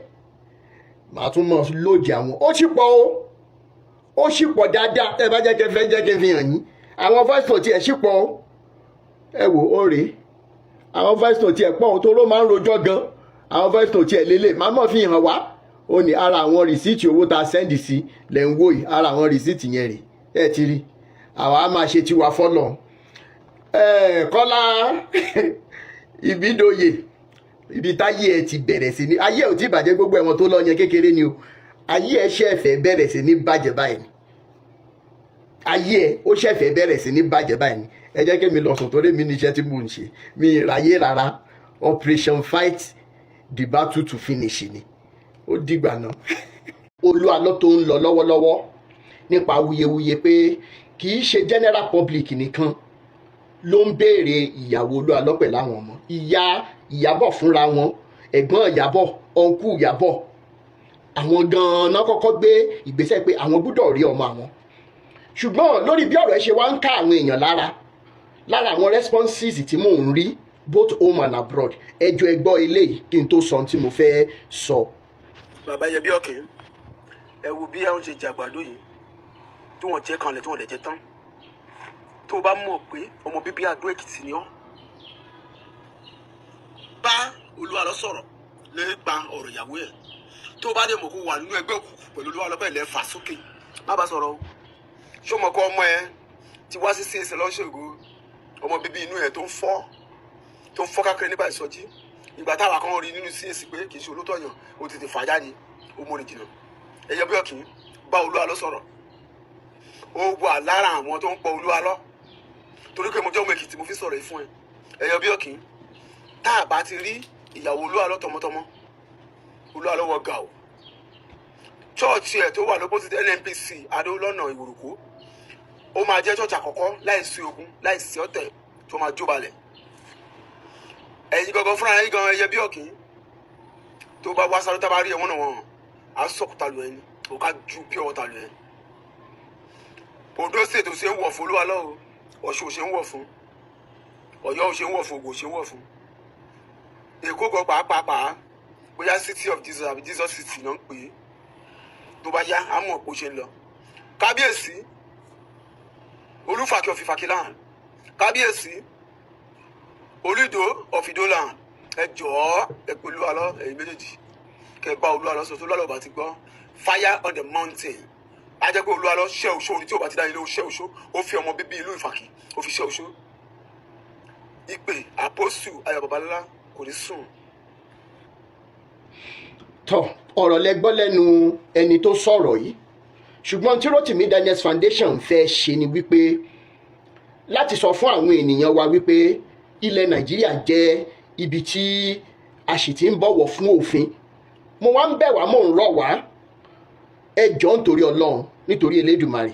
S5: Màá tún mọ̀ lóòjì àwọn. Ó sì pọ̀ o, ó sì pọ̀ dáadáa. Ẹ bá jẹ́ kí n fẹ́ jẹ́ kí n fi hàn yín àwọn voice note ẹ̀ sì pọ̀ o. Ẹ wò ó rèé, àwọn voice note ẹ̀ pọ̀ o, tó ló máa ń rojọ́ gan. Àwọn voice note ẹ̀ lélẹ̀, màá mọ̀ fi hàn wá. Ó ní ara àwọn receipt owó tá a send sí lẹ̀ ń wò yìí. Ara àwọn receipt yẹn rè ẹ ti rí. Àwa á máa ṣe tiwa fọ́lọ̀ ẹ. Kọ́lá Ìbídòye, ibi táyé ẹ ti bẹ̀rẹ̀ sí ní, ayé ẹ ò tí bàjẹ́. Gbogbo ẹ̀wọ̀n tó lọ yẹn kékeré ni o. Ayé ẹ ṣe fẹ́ bẹ̀rẹ̀ sí ní bàjẹ́ báyìí ni. Ayé ẹ ó ṣe fẹ́ bẹ̀rẹ̀ sí ní bàjẹ́ báyìí ni. Ẹ jẹ́ kí mi lọ sùn torí mi ní iṣẹ́ tí mò ń ṣe. Mi ráyè rárá. Operation fight the battle to finish ni. Ó dìgbà náà. Olúalọ́ tó ń lọ lọ́wọ́lọ́wọ́ nípa awuyewuye pé kì í ṣe general public nìkan ló ń béèrè ìyàwó Olúalọ́ pẹ̀lú àwọn ọmọ. Ìyá Ìyábọ̀ fúnra wọn, ẹ̀gbọ́n Ìyábọ̀, uncle Ìyábọ̀, àwọn gan-an kọ́kọ́ gbé ìgbésẹ̀ pé àwọn gbúdọ̀ rí ọmọ àwọn. Ṣùgbọ́n lórí bí ọ̀rọ̀ ẹ ṣe wá ń ká àwọn èèyàn lára, lára àwọn responses tí mò ń rí both home and abroad, ẹjọ́ ẹ gbọ́ eléyìí kí n tó sọ ohun tí mo fẹ́ sọ.
S7: Bàbá yẹ bí ọkẹ, ẹ wo bí àwọn ṣe jàgbàdo yìí tí wọ́n jẹ kanlẹ̀, tí wọ́n lè jẹ tán. Tó o bá mọ̀ pé ọmọ bíbí Àdó Èkìtì ni ọ́, bá Olúwa lọ sọ̀rọ̀ nípa ọ̀rọ̀ ìyàwó ẹ̀. Tó o bá dé mọ̀ kó wà nínú ẹgbẹ́ òkùnkùn pẹ̀lú Olúwa lọ bẹ́ẹ̀ lẹ́ fà sókè, má bá sọ̀rọ̀ o. Ṣó mọ̀ kó ọmọ ẹ ti wá sí CAC lọ́sọ̀gò, ọmọ bíbí inú ẹ̀ tó ń fọ́ kákiri nígbà ìsọjí, ìgbà táwa kan rí nínú CAC pé kì í ṣe olótọ̀yàn, ó tètè fà jáde, ó mórí jìnnà. Ẹ̀yẹ bí ọ̀kìn bá Olúwa lọ sọ̀rọ̀, ó wà lára àwọn tó ń pọ Olúwa lọ torí pé mo jẹ́ ọmọ Èkìtì, mo fi sọ̀rọ̀ yìí fún ẹ. Ẹ̀yẹ bí ọ̀kìn, tá a bá ti rí ìyàwó Olúwa lọ tọmọtọmọ, Olúwa lọ́wọ́ gà o. Church ẹ̀ tó wà l'opposite NNPC Adó lọ́nà Ìwòròkó. Ó máa jẹ́ church àkọ́kọ́ láìsí ogun, láìsí ọ̀tẹ̀, tó máa jó balẹ̀. Ẹ̀yin gangan fúnra yín gan, ẹyẹ bí ọ̀kín tó bá wá sáré, tá a bá rí ẹ̀wọ̀n náà, wọ̀n á sọ̀kúta lù ẹni kò ká ju pure water lù ẹ́. Ondo State ò ṣe ń wọ̀ fún Olúwa lọ́wọ́, Ọ̀ṣun ò ṣe ń wọ̀ fún, Ọ̀yọ́ ò ṣe ń wọ̀ fún, Ògùn ò ṣe ń wọ̀ fún, Èkó gan pàápàá, bóyá City of Jesus àbí Jesus City náà ń pè é. Tó bá yá, á mọ̀ bó ṣe ń lọ. Kábíyèsí Olúfàkì of Ìfàkìland, Kábíyèsí Olúdó of Ìdóland, ẹ jọ̀ọ́, ẹ pẹ̀lú alọ́ ẹ̀yin méjèèjì, kẹ bá Olúwa sọ. Tó Olúwa bá ti gbọ́, fire on the mountain. Á jẹ́ pé Olúwa lọ ṣẹ́ oṣó ní tí ò bá ti dá ilé, ó ṣẹ́ oṣó, ó fi ọmọ bíbí ìlú Ìfàkì, ó fi ṣẹ́ oṣó. Ìpè Apostle Ayọ̀ Babalọ́lá kò ní sùn.
S5: Tọ ọ̀rọ̀ lẹ gbọ́ lẹ́nu ẹni tó sọ̀rọ̀ yìí. Ṣùgbọ́n tí Rotimi Daniels Foundation fẹ́ ṣe ni wípé láti sọ fún àwọn ènìyàn wa wípé ilẹ̀ Nàìjíríà jẹ́ ibi tí a sì ti ń bọ̀wọ̀ fún òfin. Mo wá ń bẹ̀ wá, mò ń rọ̀ wá, ẹ jọ̀ọ́, nítorí Ọlọ́run, nítorí Elédùmarè,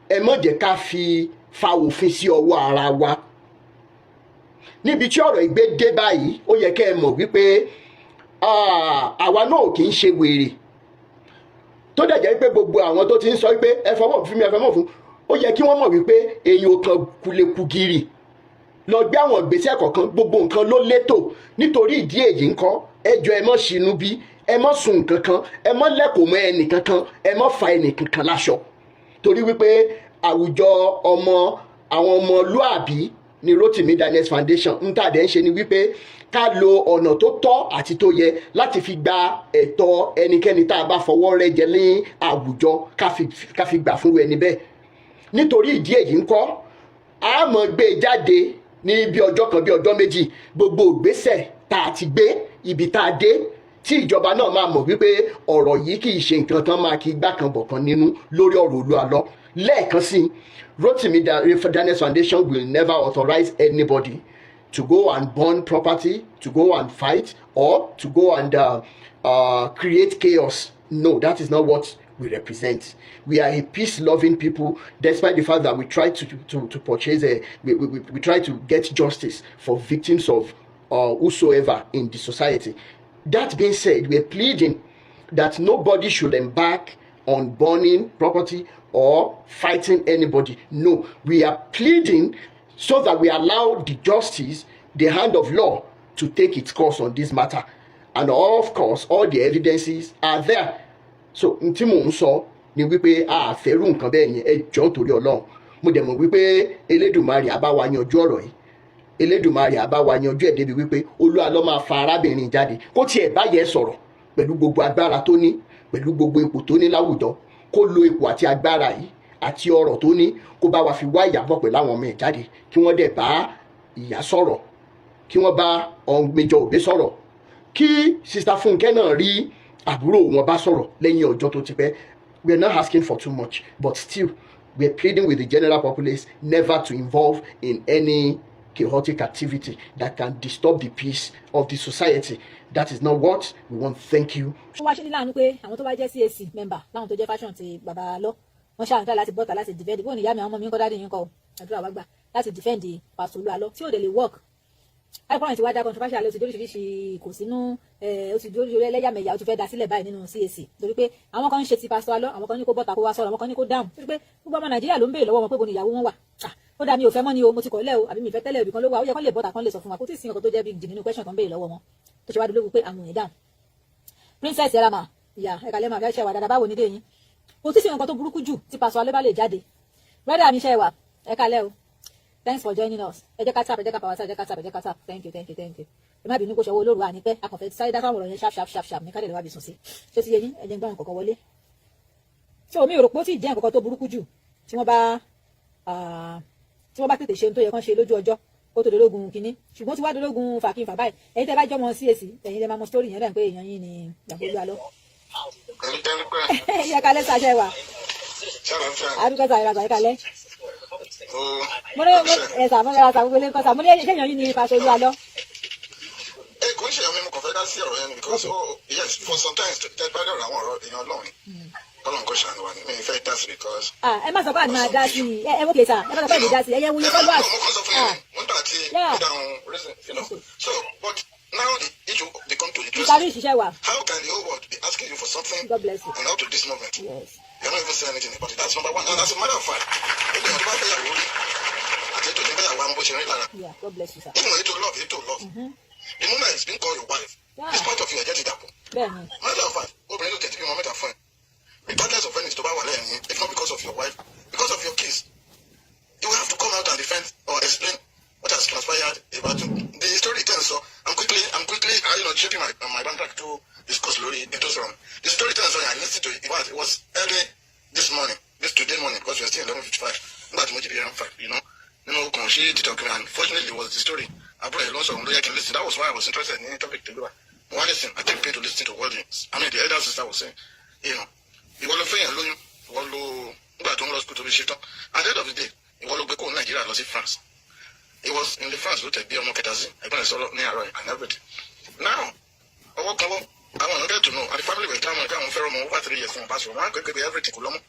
S5: ẹ má jẹ́ ká fi fa òfin sí ọwọ́ ara wa. Níbi tí ọ̀rọ̀ ìgbé dé báyìí, ó yẹ kẹ́ ẹ mọ̀ wípé àwa náà kì í ṣe wèrè. Tó dẹ̀ jẹ́ pé gbogbo àwọn tó ti ń sọ wípé ẹ fọwọ́ fún mi, ẹ fọwọ́ fún, ó yẹ kí wọ́n mọ̀ wípé èèyàn kan kulekugiri lọ gbé àwọn ìgbésẹ̀ kọ̀ọ̀kan. Gbogbo nǹkan ló létò. Nítorí ìdí èyí ńkọ́, ẹ jọ̀ọ́, ẹ má ṣinú bí, ẹ má sun nǹkan kan, ẹ má lẹ́kọ̀ọ́ mọ́ ẹnì kankan, ẹ má fa ẹnì kankan láṣọ, torí wípé àwùjọ ọmọ àwọn ọmọlúàbí ni Rotimi Daniels Foundation ń tà dẹ́ ń ṣe ni wípé ká lo ọ̀nà tó tọ́ àti tó yẹ láti fi gba ẹ̀tọ́ ẹnikẹ́ni tá a bá fọwọ́ rẹ́ jẹ ní àwùjọ, ká fi gbà fún ẹni bẹ́ẹ̀. Nítorí ìdí èyí ńkọ́, a mọ̀ gbé e jáde ní bí ọjọ́ kan, bí ọjọ́ méjì, gbogbo ìgbésẹ̀ tá a ti gbé, ibi tá a dé, tí ìjọba náà máa mọ̀ wípé ọ̀rọ̀ yìí kì í ṣe nǹkan tán máa kí igbá kan bọ̀ kan nínú lórí ọ̀rọ̀ Olúalọ́. Lẹ́ẹ̀kan sí, Rotimi Daniels Foundation will never authorize anybody to go and burn property, to go and fight, or to go and create chaos. No, that is not what we represent. We are a peace-loving people, despite the fact that we try to purchase a, we try to get justice for victims of whosoever in the society. That being said, we are pleading that nobody should embark on burning property or fighting anybody. No, we are pleading so that we allow the justice, the hand of law, to take its course on this matter. And of course, all the evidences are there. So, n tí mò ń sọ ni wípé a fẹ́rù nǹkan bẹ́ẹ̀ yẹn. Ẹ jọ̀ọ́, torí Ọlọ́run. Mo dẹ̀ mọ̀ wípé Elédùmarè á bá wa yanjú ọ̀rọ̀ yìí. Elédùmarè á bá wa yanjú ẹ̀ débi wípé Olúwa ló máa fa arábìnrin jáde, kó tiẹ̀ bá yẹ sọ̀rọ̀ pẹ̀lú gbogbo agbára tó ní, pẹ̀lú gbogbo ipò tó ní láwùjọ, kó lo ipò àti agbára yìí àti ọrọ̀ tó ní, kó bá wa fi wá Ìyàbọ̀ pẹ̀lú àwọn ọmọ ẹ̀ jáde, kí wọ́n dẹ̀ bá ìyá sọ̀rọ̀, kí wọ́n bá Major Òbí sọ̀rọ̀, kí Sister Fúnkẹ́ náà rí àbúrò wọn bá sọ̀rọ̀ lẹ́yìn ọjọ́ tó ti pẹ́. We are not asking for too much, but still we are pleading with the general populace never to involve in any chaotic activity that can disturb the peace of the society. That is not what we want. Thank you.
S8: Ó wá ṣe ní láàánú pé àwọn tó bá jẹ́ CAC member, láwọn tó jẹ́ faction ti bàbá lọ, wọ́n ṣàǹtà láti bọ́ta láti defend bóun. Ìyá mi, àwọn ọmọ mi ń kọ́, daddy yín kọ́, àdúrà wá gbà, láti defend Pastor Olú Alọ́ tí ò dẹ̀ lè work. Àìkú ti wá dá controversial, ó ti dóríṣiríṣi kò sínú, ó ti dóríṣiríṣi ẹlẹ́yàmẹ̀yà, ó ti fẹ́ dá sílẹ̀ báyìí nínú CAC, torí pé àwọn kan ń ṣe ti Pastor Alọ́, àwọn kan ní kó bọ́ta kó wá sọ̀rọ̀, àwọn kan ní kó dáhùn, torí pé gbogbo ọmọ Nàìjíríà ló ń béèrè lọ́wọ́ wọn pé bo ni ìyàwó wọn wà. Ó dá mi ò fẹ́ mọ́ ni o, mo ti kọ̀ lẹ́ o, àbí mi fẹ́ tẹ́lẹ̀, ibì kan ló wà. Ó yẹ kán lè bọ́ta, kán lè sọ fún wa. Kó tí ì sí nǹkan tó jẹ́ big deal nínú question kan béèrè lọ́wọ́ wọn tó ṣe wá dológun pé àwọn ò ní dáhùn. Princess Erama ìyá ẹ̀ka lẹ́mọ̀ àfẹ́ ṣẹwà dáadáa. Báwo ní dé yín? Kò tí ì sí nǹkan tó burúkú jù tí Pastor Alọ́ bá lè jáde. Brother mi, ṣe wà? Ẹ̀ka lẹ́ o. Thanks for joining us. Ẹ jẹ́ ká tap, ẹ jẹ́ ká power tap, ẹ jẹ́ ká tap, ẹ jẹ́ ká tap. Thank you, thank you, thank you. Ẹ má bínú kó ṣọwọ́ olóru ànípẹ́, akànfẹ́ sáré dá sáwọn ọ̀rọ̀ yẹn sharp sharp sharp sharp ní ká lè wá bí sùn sí. Ṣé ti yé yín? Ẹ jẹ́ ń gbá wọn kọ̀ọ̀kan wọlé. Ṣé omi ò rò pé ó sì jẹ́ nǹkan tó burúkú jù tí wọ́n bá tètè ṣe ohun tó yẹ kán ṣe lójú ọjọ́ kó tó dológun kínní? Ṣùgbọ́n tí wàá dológun fàkínfà báyìí. Ẹ̀yin tẹ́ bá jọmọ CAC, ẹ̀yin tẹ́ máa mọ story yẹn dà pé èèyàn yín ni Olú Alọ́. Yẹ kalẹ́ sàṣẹ wà, àdúgbò sàṣẹ wà kalẹ́. Mo ní ẹ sà, mo ní ẹ sà, gbogbo ilé nǹkan sà. Mo ní ṣé èèyàn yín ni Pastor Olú Alọ́?
S9: Ẹ kò ń ṣe àmì, mo kàn fẹ́ dá sí ọ̀rọ̀ yẹn ni because, oh yes, for sometimes tẹ bá dọ̀rọ̀ àwọn ọ̀rọ̀ èèyàn Ọlọ́run Ọlọ́run kò ṣàánú wa ni mi ì fẹ́ dá sí because.
S8: Ah, ẹ má sọ pé àná máa dá sí i. Ẹ okay sir, ẹ má sọ pé àná dá sí i. Ẹ yẹ wúlé followers.
S9: Mo kàn sọ fún
S8: Ah,
S9: yín, mo ń tà àti down reason. So, but now the issue dey come to the
S8: Mr.
S9: dressing.
S8: Rich iṣẹ́ wa.
S9: How can the whole world be asking you for something
S8: God bless you.
S9: and up to this moment
S8: Yes.
S9: you're not even saying anything about it? That's number one. And as a matter of fact, ó bá fẹ́ yàwó rí àti ètò ìfẹ́ yàwó àwọn bó ṣe rí lára.
S8: Yeah, God bless you, sir.
S9: Even ètò love, ètò love. The moment it's been called your wife, it's part of your identity dàpọ̀.
S8: Bẹ́ẹ̀ni.
S9: Matter of fact, obìnrin ló tẹ̀sí bímọ mẹ́ta fún ẹ. Regardless of anything tó bá wà lẹ́yìn yín, if not because of your wife, because of your kids, you have to come out and defend or explain what has transpired about you. The story tells, so I'm quickly shaping my backtrack to discuss lórí ètò sọ̀rọ̀. The story tells, so I listened to it. It was early this morning, this today morning, because we are still 11:55. Nígbà tí mo jí bí around 5. Nínú kan ṣí TikTok mi, and fortunately it was the story. Àbúrò ẹ̀ ló ń sọ̀rọ̀ ló yẹ kí n listen. That was why I was interested in topic tó gbé wá. Mo wá listen, I take pain to listen to what the, I mean, the elder sister was saying. Ìwọ ló fẹ́yàn lóyún, ìwọ ló nígbà tó ń lọ school tó fi ṣe tán. At the end of the day, ìwọ ló gbé kó Nàìjíríà lọ sí France. It was in the France ló tẹ̀ bí ọmọ kẹta sí ẹ̀gbọ́n ẹ̀ sọ̀rọ̀ ní àárọ̀ and everything. Now, ọwọ́ kan wọ́, àwọn èèyàn get to know, and the family were clamoring pé àwọn fẹ́ràn ọmọ over 3 years fún ọba sọ̀rọ̀, wọ́n á pè pé everything kò lọ́mọ.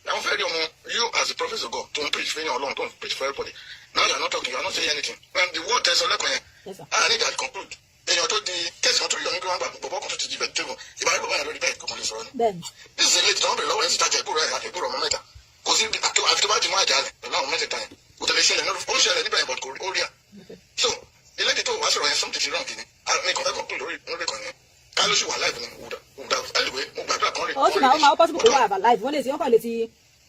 S9: Àwọn fẹ́ rí ọmọ. You as the prophet of God tó ń preach fẹ́yàn Ọlọ́run, tó ń preach for everybody. Now you are not talking, you are not saying anything. When the word tẹ̀sán lẹ́kọ̀ọ́ yẹn,
S8: Yes, sir.
S9: I need to conclude. Èèyàn tó di case kan tó yọ ní kí wọ́n gbà bọ̀bọ̀ kan tó ti di vegetable, ìbáraẹ̀ bàbá yẹn lórí bẹ́ẹ̀ kò kàn lè sọ̀rọ̀ ni.
S8: Bẹ́ẹ̀ni.
S9: This is a lady tó ń bèrè lọ́wọ́ ẹ̀ sì tajà ìbúrò ẹ̀ àti ìbúrò ọmọ mẹ́ta. Kò sí àfi tó bá ti mú àjà rẹ̀ pẹ̀lú àwọn mẹ́tẹ̀ẹ̀ta yẹn. Kò tẹ̀lé ṣẹlẹ̀ náà, ó ṣẹlẹ̀ níbẹ̀ but kò rí ó rí à. So, the lady tó wá sọ̀rọ̀ yẹn, something ti wrong ni. Mi kàn fẹ́ conclude lórí kan yẹn. Ká ló ṣì wà live ni would have anyway, mo gbàdúrà kan rí.
S8: Ó sì máa ó máa ó possible kó wà alive. Wọ́n lè ti wọ́n kàn lè ti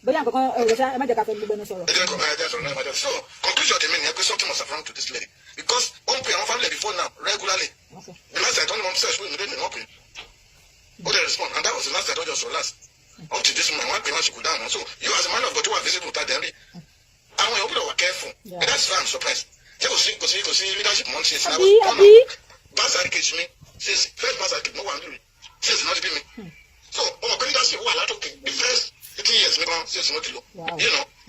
S8: bóyá nǹkan kan ọ̀rọ̀ ṣá, ẹ má jẹ́ ká fẹ́ gbogbo ẹnu sọ̀rọ̀.
S9: Ẹ jẹ́ kọ́ ẹ jẹ́ sọ̀rọ̀ náà, ẹ má jẹ́. So, conclusion tèmi nìyẹn pé something must have wrong to this lady because ó ń pè àwọn family before now regularly. The last I told him, search fún immediately, wọ́n pè. Ó dẹ̀ respond, and that was the last I told you so last. Up to this moment, wọ́n pè wọ́n ṣe kò dáhùn. So you as a man of God who are visible ta dẹ̀ ń rí. Àwọn èèyàn gbọ́dọ̀ wà careful. And that's why I'm surprised. Ṣé kò sí leadership mọ́ ṣe sí?
S8: Àbí àbí.
S9: Birth kejì mi, since first birth mo wà nílùú, since náà ti bí mi. So, ọmọ pé leadership wà látòkè, the first 18 years mi kan since mo ti lò.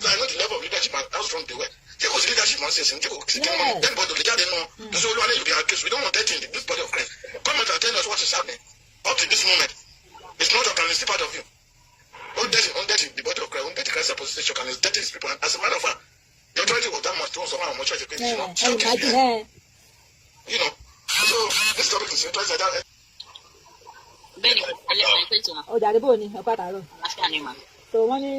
S9: So I know the level of leadership and how strong they were. Ṣé kò sí leadership mọ́ since ṣé kò sí kí wọ́n anybody lè jáde nù? To say Olúwa lè be accused. We don't want that in this body of Christ. Come out and tell us what is happening. Up to this moment, it's not can still part of you. Ó dirty the body of Christ, ó dirty Christ apostolic and it's dirty his people. And as a matter of fact, the authority was that much to some àwọn ọmọ church pé
S8: Ẹ ẹ imagine ẹ.
S9: So this topic is interesting. That,
S10: Bẹ́ẹ̀ni, ẹlẹ́sìn pé tó ma.
S8: Ọjà àdébò ni ọkọ àtàrọ.
S10: Àlàáfíà ni mà.
S8: So wọ́n ní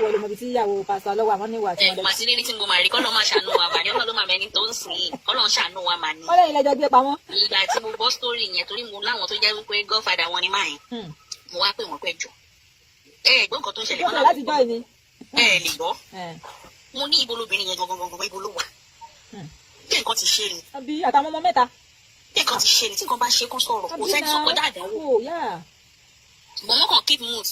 S8: wọlé mọbi tí ìyàwó pásítọ̀ lọ́wọ́ àwọn níwà tí
S10: Ẹ
S8: wọ́n lọ.
S10: mà sí rírí tí mo máa rí kọ́ ló máa ṣàánú wa mà ní, Ọlọ́run ló máa mẹ́ni tó ń sìn yìí, kọ́ ló ń ṣàánú wa mà ní.
S8: Wọ́n lẹ́yìn lẹ́jọ́ gbé pamọ́.
S10: Ìgbà tí mo gbọ́ story yẹn, torí mo láwọn tó jẹ́ wípé godfather wọn ni máa yẹn, mo wá pè wọ́n pẹ́ jọ. Ẹ ẹ gbọ́ nǹkan tó ń ṣẹlẹ̀.
S8: Tó fẹ́ láti jọ́ ìní.
S10: Ẹ ẹ lè gbọ́. Mo ní ibo lobìnrin yẹn gangan gangan, ibo ló wà? Bí nǹkan ti ṣe ni.
S8: Àbí àtàwọn ọmọ mẹ́ta.
S10: Bí nǹkan ti ṣe ni, tí nǹkan bá ṣe kó sọ̀rọ̀, kò sẹ́ni tó kọjá àdánwò.
S8: Oh, yeah.
S10: Ṣùgbọ́n wọ́n kàn keep mute.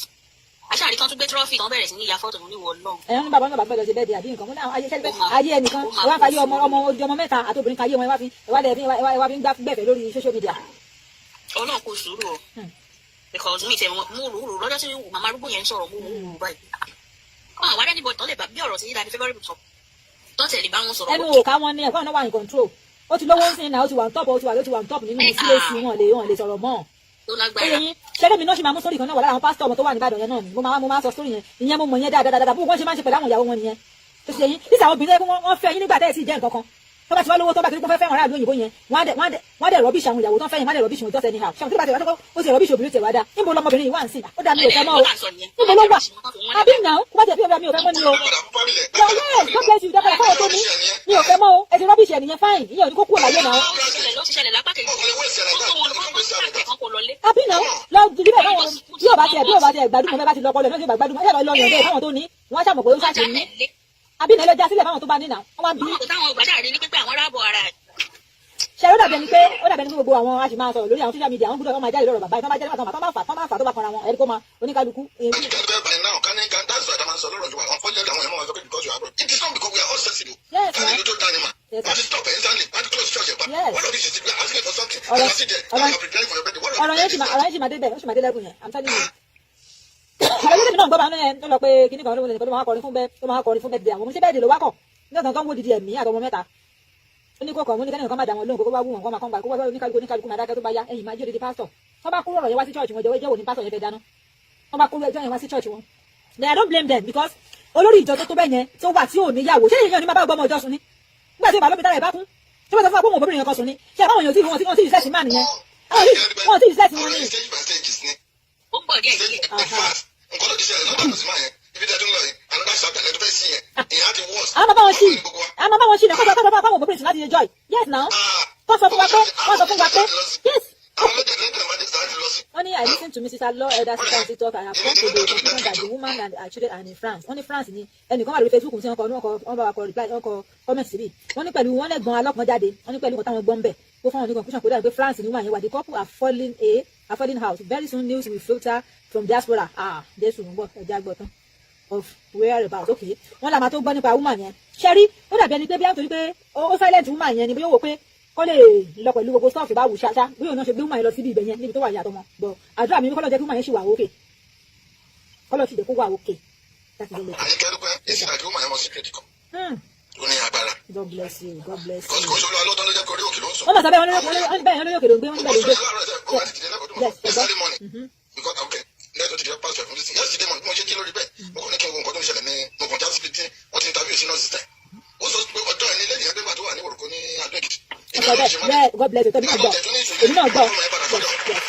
S10: Aṣáàrí kan tún gbé trophy kan bẹ̀rẹ̀ sí ní ya fọ́tò ní ìwọ náà.
S8: Ẹ ń bàbá náà bàbá lọ ṣe bẹ́ẹ̀ di àbí nǹkan mo ní àwọn ayé sẹ́lẹ̀ ayé ẹnìkan ẹ wá ń fa ayé ọmọ ọmọ ojú ọmọ mẹ́ta àti obìnrin kan ayé wọn ẹ wá fi ẹ wá dẹ̀ fi ẹ wá fi ń gbá gbẹ̀fẹ̀ lórí social media.
S10: Ọlọ́run kò sùúrù o, because mi tẹ mo rò rò lọ́jọ́ tí màmá arúgbó yẹn ń sọ̀rọ̀, mo rò rò báyìí. Wọn àwọn adẹ́nibọ̀ tó lè bá bí ọ̀rọ̀ sí Daddy Favourite sọ tó tẹ̀lé bá wọn sọ̀rọ̀.
S8: Ẹnu òkà wọn ní ẹ̀kọ́ náà wà ní control, ó ti lówó ń sìn náà, ó ti wà ní top, ó ti wà ní top nínú CAC, wọn lè sọ̀rọ̀ mọ́.
S10: Tó lágbára.
S8: Ó yẹ yín ṣẹ́gẹ́ mi náà ṣì máa mú sórí kan náà wà lára àwọn pásítọ̀ ọmọ tó wà ní Ìbàdàn yẹn náà ni mo máa sọ sórí yẹn. Ìyẹn mo mọ̀ yẹn dáadáa dáadáa, bó wọ́n ṣe máa ń ṣe pẹ̀lú àwọn ìyàwó wọn nìyẹn. Tó ṣe yín nígbà àwọn obìnrin tó yẹ kó wọ́n fẹ́ yín nígbà tẹ́ ẹ̀ sì jẹ́ nǹkan kan, tó bá ti wá lówó, tó bá ti rí pé fẹ́ fẹ́ràn aráàlú òyìnbó yẹn, wọ́n á dẹ̀ rubbish àwọn ìyàwó tó ń fẹ́ yẹn, wọ́n á dẹ̀ rubbish wọn just anyhow. Ṣé àwọn tó bá ti wá tó ó ti rubbish obìnrin tẹ̀ wá dá, níbo lọmọbìnrin yìí wà ń sìn? Ó dá mi ò fẹ́ mọ́ o, níbo ló wà? Àbí nà ó kó bá jẹ́ pé mi ò fẹ́ mọ́ ni o. Yes, God bless you. Dábàá fáwọn tó ní mi ò fẹ́ mọ́ o, ẹ ti rubbish ẹ̀ nìyẹn, fine, ìyẹn ò ní kó kúrò láyé náà.
S10: Ló ṣẹlẹ̀ lápá kejì tó tó wọn lọ kó lọlé.
S8: Àbí náà lọ rí bẹ́ẹ̀ báwọn bí ò bá tiẹ̀ gbádùn mọ́ bẹ́ẹ̀ bá ti lọ ọpọlọ náà tí ò bá gbádùn mọ́ ẹ̀ lọ yàn bẹ́ẹ̀ fáwọn tó ní wọ́n á ṣàmọ̀ pé ó ṣàṣì ní. Àbí náà lọ já sílẹ̀ fáwọn tó bá ní náà wọ́n wá bí.
S10: Wọn kò táwọn ògbà ṣáà rí ní pípẹ́ àwọn aráàbọ̀ ara ẹ̀.
S8: Ṣe ó dàbí ẹni pé ó dàbí ẹni pé gbogbo àwọn a sì máa sọ̀rọ̀ lórí àwọn social media, àwọn gbọ́dọ̀ wọ́n máa jáde lọ́rọ̀ bàbá yìí, tó bá jáde tó bá fà tó bá fà tó bá kanra wọn ẹni kó máa oníkálukú.
S9: By now, can that's why I'm sọ lọ́rọ̀ ju wa. Unfortunately, àwọn èèyàn máa sọ pé because you are abroad. It is not because we are all sensible.
S8: Yes,
S9: Ká
S8: ma.
S9: lè tó dání ma.
S8: Yes,
S9: Wọ́n ti stop instantly. Wọ́n ti close church ẹ̀ pa.
S8: Yes.
S9: One of these is we are asking for something.
S8: Ọ̀rọ̀
S9: And you are there. And you are preparing for your birthday. What of
S8: ọ̀rọ̀ yẹn sì máa ọ̀rọ̀ yẹn sì máa dé bẹ́ẹ̀, ó sì máa dé lẹ́gùn yẹn, I'm telling you. Ọ̀rọ̀ yẹn náà gbọ́ bá ń tó lọ pé kíní kan ló máa kọrin fún bẹ́ẹ̀, tó máa kọrin fún bẹ́ẹ̀ dé àwọn ọmọ ṣé bẹ́ẹ̀ dé ló wá kọ̀ ní ọ̀sán tó ń wó didi ẹ̀mí àtọmọ mẹ́ta. Ó ní kó kọ̀, ó ní kẹ́nìkan má dà wọn lóhùn, kó bá wù wọn kó máa kọ́ gbà kó bá oníkálukú oníkálukú máa dákẹ́. Tó bá yá ẹ̀yìn máa jẹ́ odidi pásítọ̀ tó bá kúrò ọ̀rọ̀ yẹn wá sí church wọn jẹ́wọ́ jẹ́wọ́ ní pásítọ̀ yẹn fẹ́ dáná. Wọ́n bá kó ẹjọ́ yẹn wá sí church wọn. Then I don't blame them, because olórí ìjọ tó tó bẹ́ẹ̀ yẹn tó wà tí ò níyàwó, ṣé èèyàn ní máa bá gbọ́ ọmọ ìjọ sùn ni nígbà tí ìbálòpọ̀ tára ẹ̀ bá kún? Ṣé wọ́n sọ fún wa pé òun òbóbìnrin kan sùn ni? Ṣé àbáwọn èèyàn tí wọ́n tí wọ́n tí useless máa nìyẹn, àwọn tí wọ́n tí useless wọn ni.
S9: Stage by stages ni.
S10: Ó ń bọ̀ díẹ̀ díẹ̀.
S9: In fact, nǹkan tó ti ṣẹlẹ̀ lọ́dọ̀ àtúnṣe máa yẹn, ibi tí a tún lọ yẹn, another chapter lẹ́tọ́ fẹ́ sí yẹn, ìyẹn á ti worse.
S8: Àwọn máa bá wọn ṣì, àwọn máa bá wọn ṣì náà, kọ́ sọ fún àwọn òbóbìnrin sùn láti enjoy. Yes now, kọ́ sọ fún wa pé, wọ́n sọ fún wa pé yes.
S9: Àwọn méjèèjì ní ìgbà tí lọ sí.
S8: Wọ́n ní, "I listen to Mrs. Alo elder sister on TikTok. I have come to the conclusion that the woman and her children are in France." Wọ́n ní France ni ẹnìkan wà lórí Facebook tí wọ́n kọ, wọ́n bá wa kọ reply, wọ́n kọ comment síbí. Wọ́n ní pẹ̀lú wọ́n lẹ́gbọ̀n alọ́pọ̀ jáde, wọ́n ní pẹ̀lú nǹkan táwọn gbọ́n bẹ̀ kó fáwọn ní conclusion kó dàbí pé France ni woman yẹn wà. "The couple are falling out. Very soon news will filter from diaspora." Ah, Jésù ń bọ̀, ẹja gbọ́ tán of whereabouts. Okay, wọ́n là máa tó gbọ́ nípa woman yẹn. Ṣẹ́rí, ó dàbí ẹni pé bí a torí pé ó silent woman yẹn ni, bí ó wò pé kọ́ lè lọ pẹ̀lú gbogbo stuff bá wù ṣáṣá, bí òun náà ṣe gbé woman yẹn lọ síbi ibẹ̀ yẹn níbi tó wà yàtọ̀ mọ́ bọ̀. Àdúrà mi kọ́lọ́ jẹ́ kí woman yẹn ṣì wà okay, kọ́lọ́ sì jẹ́ kó wà okay láti lè lè.
S9: Àyíkẹ́ dúpẹ́, èsì àti woman yẹn mọ secret kan. Ó ní agbára.
S8: God bless you, God bless
S9: Because
S8: you.
S9: kò ń ṣe olúwa lọ́dọ́ ló jẹ́ kó orí òkè ló ń sùn.
S8: Wọ́n mọ̀ sábẹ́ wọn lórí bẹ́ẹ̀, wọn lórí òkè ló ń gbé, wọn níbẹ̀ ló ń gbé.
S9: Yes, yesterday morning, because okay, lẹ́tọ̀ ti di past 12 minutes yesterday morning, mo ṣe jí lórí bẹ́ẹ̀, mo kàn ní kí n wo nǹkan tó ń ṣẹlẹ̀ ní, mo kàn já síbi tí wọ́n ti interview senior sister. Ó sọ pé ọjọ́ ẹni lẹ́yìn ẹgbẹ́ tó wà ní Òrùkọ ní Adó Èkìtì.
S8: Ọ̀sọ̀ bẹ́ẹ̀ yeah, God bless you. Tọ́bí náà gbọ́, èmi náà gbọ́, yes,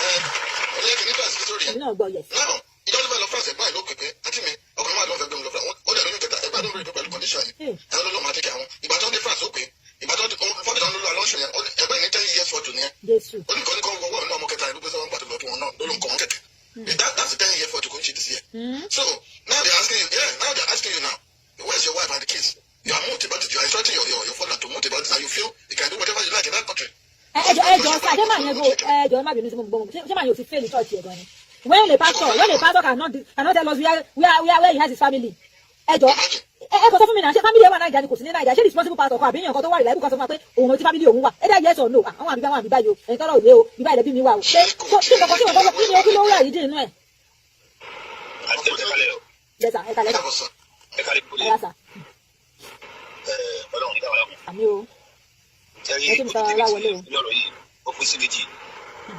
S8: èmi náà gbọ́, yes.
S9: Now, ìjọba tó fẹ́ lọ France, ẹ̀gbọ́n ẹ̀ ló pè pé, "Àǹtí mi, ọkùnrin máa ló ń fẹ́ gbé mi lọ France." Ó dẹ̀ lóyún kẹta, ẹgbẹ́ ló ń bèrè pẹ̀lú condition yìí. Ẹ̀ ló ló máa tẹ̀kẹ̀ àwọn. Ìgbà tó ń dé France, ó pè é. Ìgbà tó ń fọ́tò tó ń lò alọ́ṣù yẹn, ẹgbẹ́ ní 10 years fọ́tò nìyẹn.
S8: Jésù.
S9: Ó ní kọ́ ní kọ́ wọ́wọ́ náà, ọmọ kẹta ìlú gbé sọ́wọ́n gbàdúrà lọ kí wọn náà ló ló ń kọ́ wọn kẹ̀kẹ́. That's the 10 year fọ́tò, kò ń ṣe this year. So now they're asking you, yeah, now they're asking you now, where's your wife and the kids? You are moved about it. You are instructing your father to move about it, and you feel you can do whatever you like in that country.
S8: Ẹ jọ sá, ṣé màá yẹn go? Ẹ jọ, ẹ má bínú sí mo gbọ́, ṣé màá yẹn ò ti fail church yẹn gan ni? When a pastor cannot tell us where he has his family, ẹ jọ, ẹ kò sọ fún mi náà, ṣé family ẹ wà Naija ni, kò sí ní Naija? Ṣé responsible pastor kan àbí èèyàn kan tó wà reliable kan sọ fún wa pé òun ti family òun wà? Ẹ dá yes or no. Àwọn àbí báwọn àbí báyìí o, ẹ̀yin tọ́rọ̀ òye o, bíbá ilẹ̀ bí mi wà o, ṣé kí nǹkan kí nǹkan kí ni ó kí ló rà yìí dín inú ẹ̀? Yes sir, ẹ kalẹ̀ sir, ẹ yà sir. Àmì o, ẹ tún mi tara aláwọlé o.
S6: Lọ́rọ̀ yìí, ó pín sí méjì.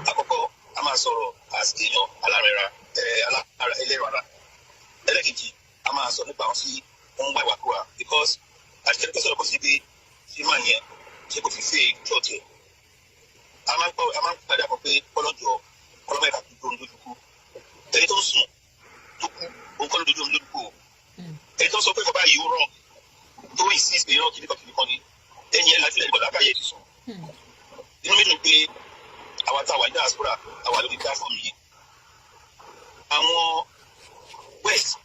S6: Àkọ́kọ́, a máa sọ̀rọ̀ as èèyàn alárẹ̀ra alára ẹlẹ́rọ ara. Ẹlẹ́kejì, a máa sọ nípa àwọn tí wọ́n ń wá ìwàkuwà, because àti tẹ́lẹ̀ sọ̀rọ̀ kò sí pé ṣé máa yẹn ṣé kò fi fẹ́ church ẹ̀. A máa ń gbọ́, a máa ń padà bọ̀ pé kọ́lọ́jọ́ kọ́lọ́mọ ẹ̀ka tó dúró lójú kú. Ẹni tó ń sùn tó kú, òun kọ́ ló dojú lójú kú o. Ẹni tó ń sọ pé kọ́ báyìí ó rọ̀, tó insist pé irọ́ kìnnìkan kìnnìkan ni, ẹni ẹ̀ láti lẹ́yìn gbọ́dọ̀ àbáyé ti sùn. Inú mi dùn pé àwa tá a wà ní diaspora, àwa lórí platform yìí. Àwọn West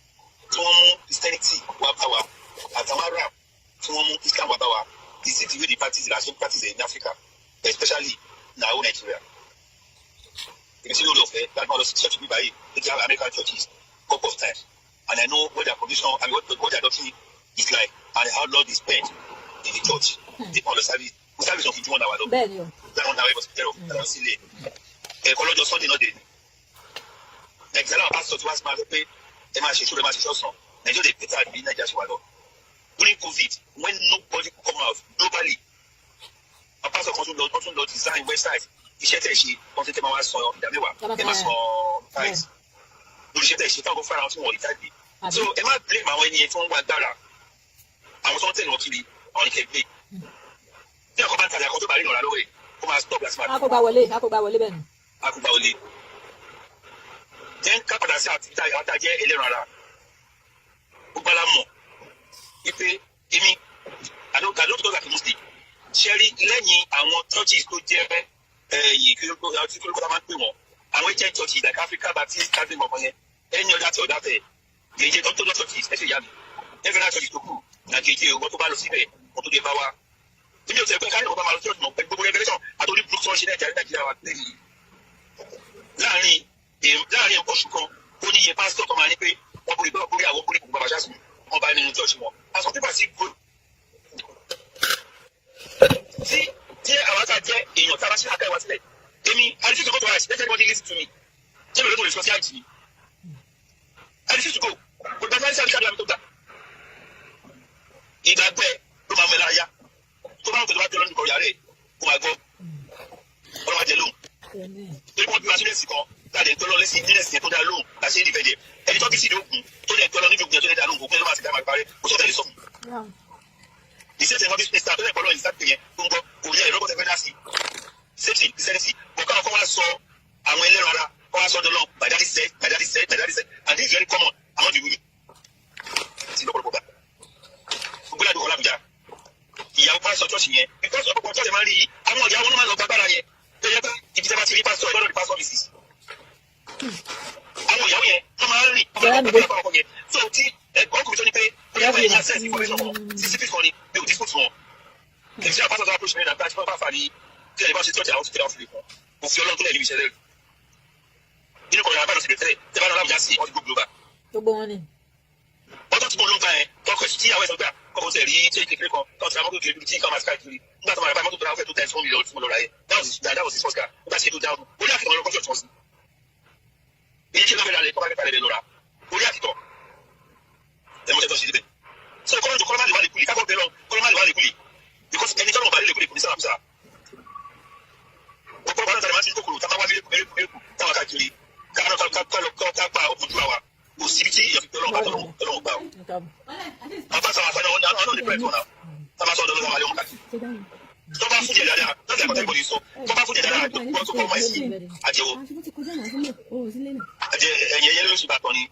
S6: tí wọ́n mú Christianity wá bá wa àtàwọn Arab tí wọ́n mú Islam wá bá wa, is it the way they practice it as we practice it in Africa, especially now Nigeria? Èmi sí lórí ọ̀fẹ́ láti máa lọ sí church bíbáyìí tó jẹ́ American churches couple of times, and I know what their condition, I mean, what their doctrine is like and how Lord is spent in the church. The on the service service of 1 hour lọ.
S8: Bẹ́ẹ̀ ni o.
S6: That 1 hour was zero ẹ̀rọ sílé ẹ̀kọ́ lọ́jọ́ Sunday náà dé ní. Nàìjíríà náà, pásítọ̀ tí wọ́n ti máa fẹ́ pé ẹ máa ṣe ìṣòro, ẹ máa ṣe ṣọ́sàn, Nàìjíríà lè better bí Nàìjíríà ṣe wà lọ. During COVID, when nobody could come out globally, àwọn pásítọ̀ kan tún lọ, wọ́n tún lọ design website iṣẹ́ tẹ̀ ṣe, wọ́n ti tẹ́ máa wá sọ ìdá mẹ́wàá, ẹ máa sọ tithe lórí iṣẹ́ tẹ̀ ṣe, táwọn fara wọn tí wọ́n rí jáde. So ẹ má blame àwọn ènìyàn tí wọ́n ń wá agbára, àwọn tó ń tẹ̀lé wọn kiri, àwọn ìkẹ́ blame. Tí àkọ́ bá ń tajà kan tó bá rí ìrànlọ́wọ́ lọ́wọ́ ẹ̀, kó máa stop láti máa
S8: A kò gba wọlé, a kò gba wọlé, bẹ́ẹ̀ ni.
S6: Akúgbà olè jẹ́ ká padà sí àti àtàjẹ́ ẹlẹ́ran ara. Gbogbo ala mọ̀ wípé èmi, I don't talk like a Muslim. Ṣẹ́rí, lẹ́yìn àwọn churches tó jẹ́ ẹ̀yìn kí ló kí ló máa ń pè wọ́n, àwọn agent churches like Africa Baptist, Calvin, ọkàn yẹn, ẹni ọjà tí ọ̀dà tẹ̀ gèjè tó tó lọ churches, ẹ ṣe ìyá mi, every other church tó kù na gèjè owó tó bá lọ síbẹ̀ kó tó dé bá wa. Èmi ò tẹ̀ pé káyọ̀ kó bá máa lọ church mọ̀ pẹ̀lú gbogbo revelation àtòrí burúkú tí wọ́n ṣe Nàìjíríà wa lẹ́yìn láàrin oṣù kan, ó ní iye pásítọ̀ tó máa ní pé wọ́n borí borí àwọn borí gbogbo bàbá ṣáṣù wọn bá nínú church wọn. Àsọ pípa sí go tí àwọn tá a jẹ́ èèyàn tá a bá ṣe àká ìwà sílẹ̀. Èmi, I refuse to go to hajj. Let everybody listen to me. Ṣé mi ò lè sọ sí hajj ni? I refuse to go. Kò gbàgbé àti àdúrà mi tó gbà. Ìgbàgbẹ́ ló máa mọ ẹ lára yá tó bá ń pè tó bá tẹ lọ́nà ìkọ̀rọ̀ yàrá ẹ̀ kó máa gbọ́ ọlọ́wà jẹ lóhùn. Torí wọ́n bí wa sílẹ̀ sí kan. Láti ẹ̀ tọ́lọ́ lẹ́sìn nílẹ̀ sí tó dá lóhùn láti ṣe ìdìfẹ́jẹ ẹni tó bí sí ìdókun tó dẹ̀ tọ́lọ́ níbi ògùn yẹn tó dẹ̀ dá lóhùn, kò pẹ́ ló máa ti dá máa parẹ́, kò sọ́tẹ̀ lè sọ fún iṣẹ́ tẹ̀ wọ́n bí star tó dẹ̀ pọ̀ lọ́yìn sáà yẹn tó ń gbọ́ kò ní ẹ̀rọ kọ́tẹ́ fẹ́ dá sí safety sanity kò káwọn kọ́ wá sọ àwọn ẹlẹ́ran ara kọ́ wá sọ dọ́lọ́. My daddy said, my daddy said, my daddy said, and this is very common among the women ti lọ́pọ̀lọpọ̀ gbà gbogbo àdúgbò l'Àbújá. Ìyàwó pásítọ̀ church yẹn, because ọ̀pọ̀ church máa ń rí àwọn ìyàwó náà máa lọ gbàgbára yẹn tó yẹ pé ibi tí a bá ti rí pásítọ̀ ìgbọ́dọ̀ di pásítọ̀ mrs. Àwọn ìyàwó yẹn wọ́n máa ń rí
S8: Bẹ́ẹ̀ ni.
S6: ọmọ ọkọ yẹn, so tí ọkùnrin tó ní pé ó yẹ kó yẹ access information kan cctv kan ni mi ò dispute wọn. Kì í ṣe àpásítọ̀ tó approach mi náà tí wọ́n bá fà ní tí ẹni bá ṣe church, àwọn tó tẹ̀lé àwọn fìlẹ̀ kan òfin Ọlọ́run tó lẹ̀ níbi ìṣẹ̀lẹ̀ nínú kọ̀ọ̀rọ̀ àbálò síbẹ̀ tẹ́lẹ̀ tẹ́ bá lọ l'Àbújá sí wọ́n ti go global.
S8: Gbogbo wọn ni.
S6: Ọjọ́ tí mo ló ń bá ẹ tọkọ tí ìyàwó ẹ sọ gbà kọ́kọ́ tẹ̀ rí tí kékeré kan tó ti ra mọ́tò kékeré tí nǹkan máa ti káàkiri nígbà tó máa ra báyìí, mọ́tò tó ra ó fẹ́ tó 10 million tí mo lọ ra yẹ. That was his first car. Nígbà tí ètò dáhùn orí àkìtàn lọ́kọ́ church wọn sí èyí tí lọ́fẹ̀ẹ́ rẹ̀ kọ́ bá fẹ́ lè lọ ra orí àkìtàn ẹ mọ̀ tẹ́tọ́ sí ibẹ̀. So kọ́lọ́ jọ kọ́lọ́ má lè wà lè kúlì kákọ́ bẹ́ẹ̀ lọ kọ́lọ́ má lè wà lè kúlì, because ẹni tọ́lọ̀ bá lè kúlì kò ní sára kúsà. Ọ̀pọ̀ bá tàbí máa ń ṣe kòkòrò tá a bá wá mẹ́rẹ́kù mẹ́rẹ́kù mẹ́rẹ́kù táwọn káàkiri káàkiri ká pa ojú àwa kò síbi tí èèyàn fi pé Ọlọ́run bá tọ́lọ́run tọ́lọ́run gbà ó. Àwọn pásítọ̀ àwọn afẹ́nà wọn náà lè pẹ̀lú náà tá a bá sọ ọdọ lọ́wọ́ àlẹ́ wọn káàkiri. Tó bá fún jẹ dáadáa láti ẹ̀kọ́ tẹ́lẹ̀ sọ, tó bá fún jẹ dáadáa gbọ́ tó kọ́ ọmọ ẹ̀sìn àjẹwò àjẹ ẹ̀yẹ ẹyẹ ló sì bá tọ́ ni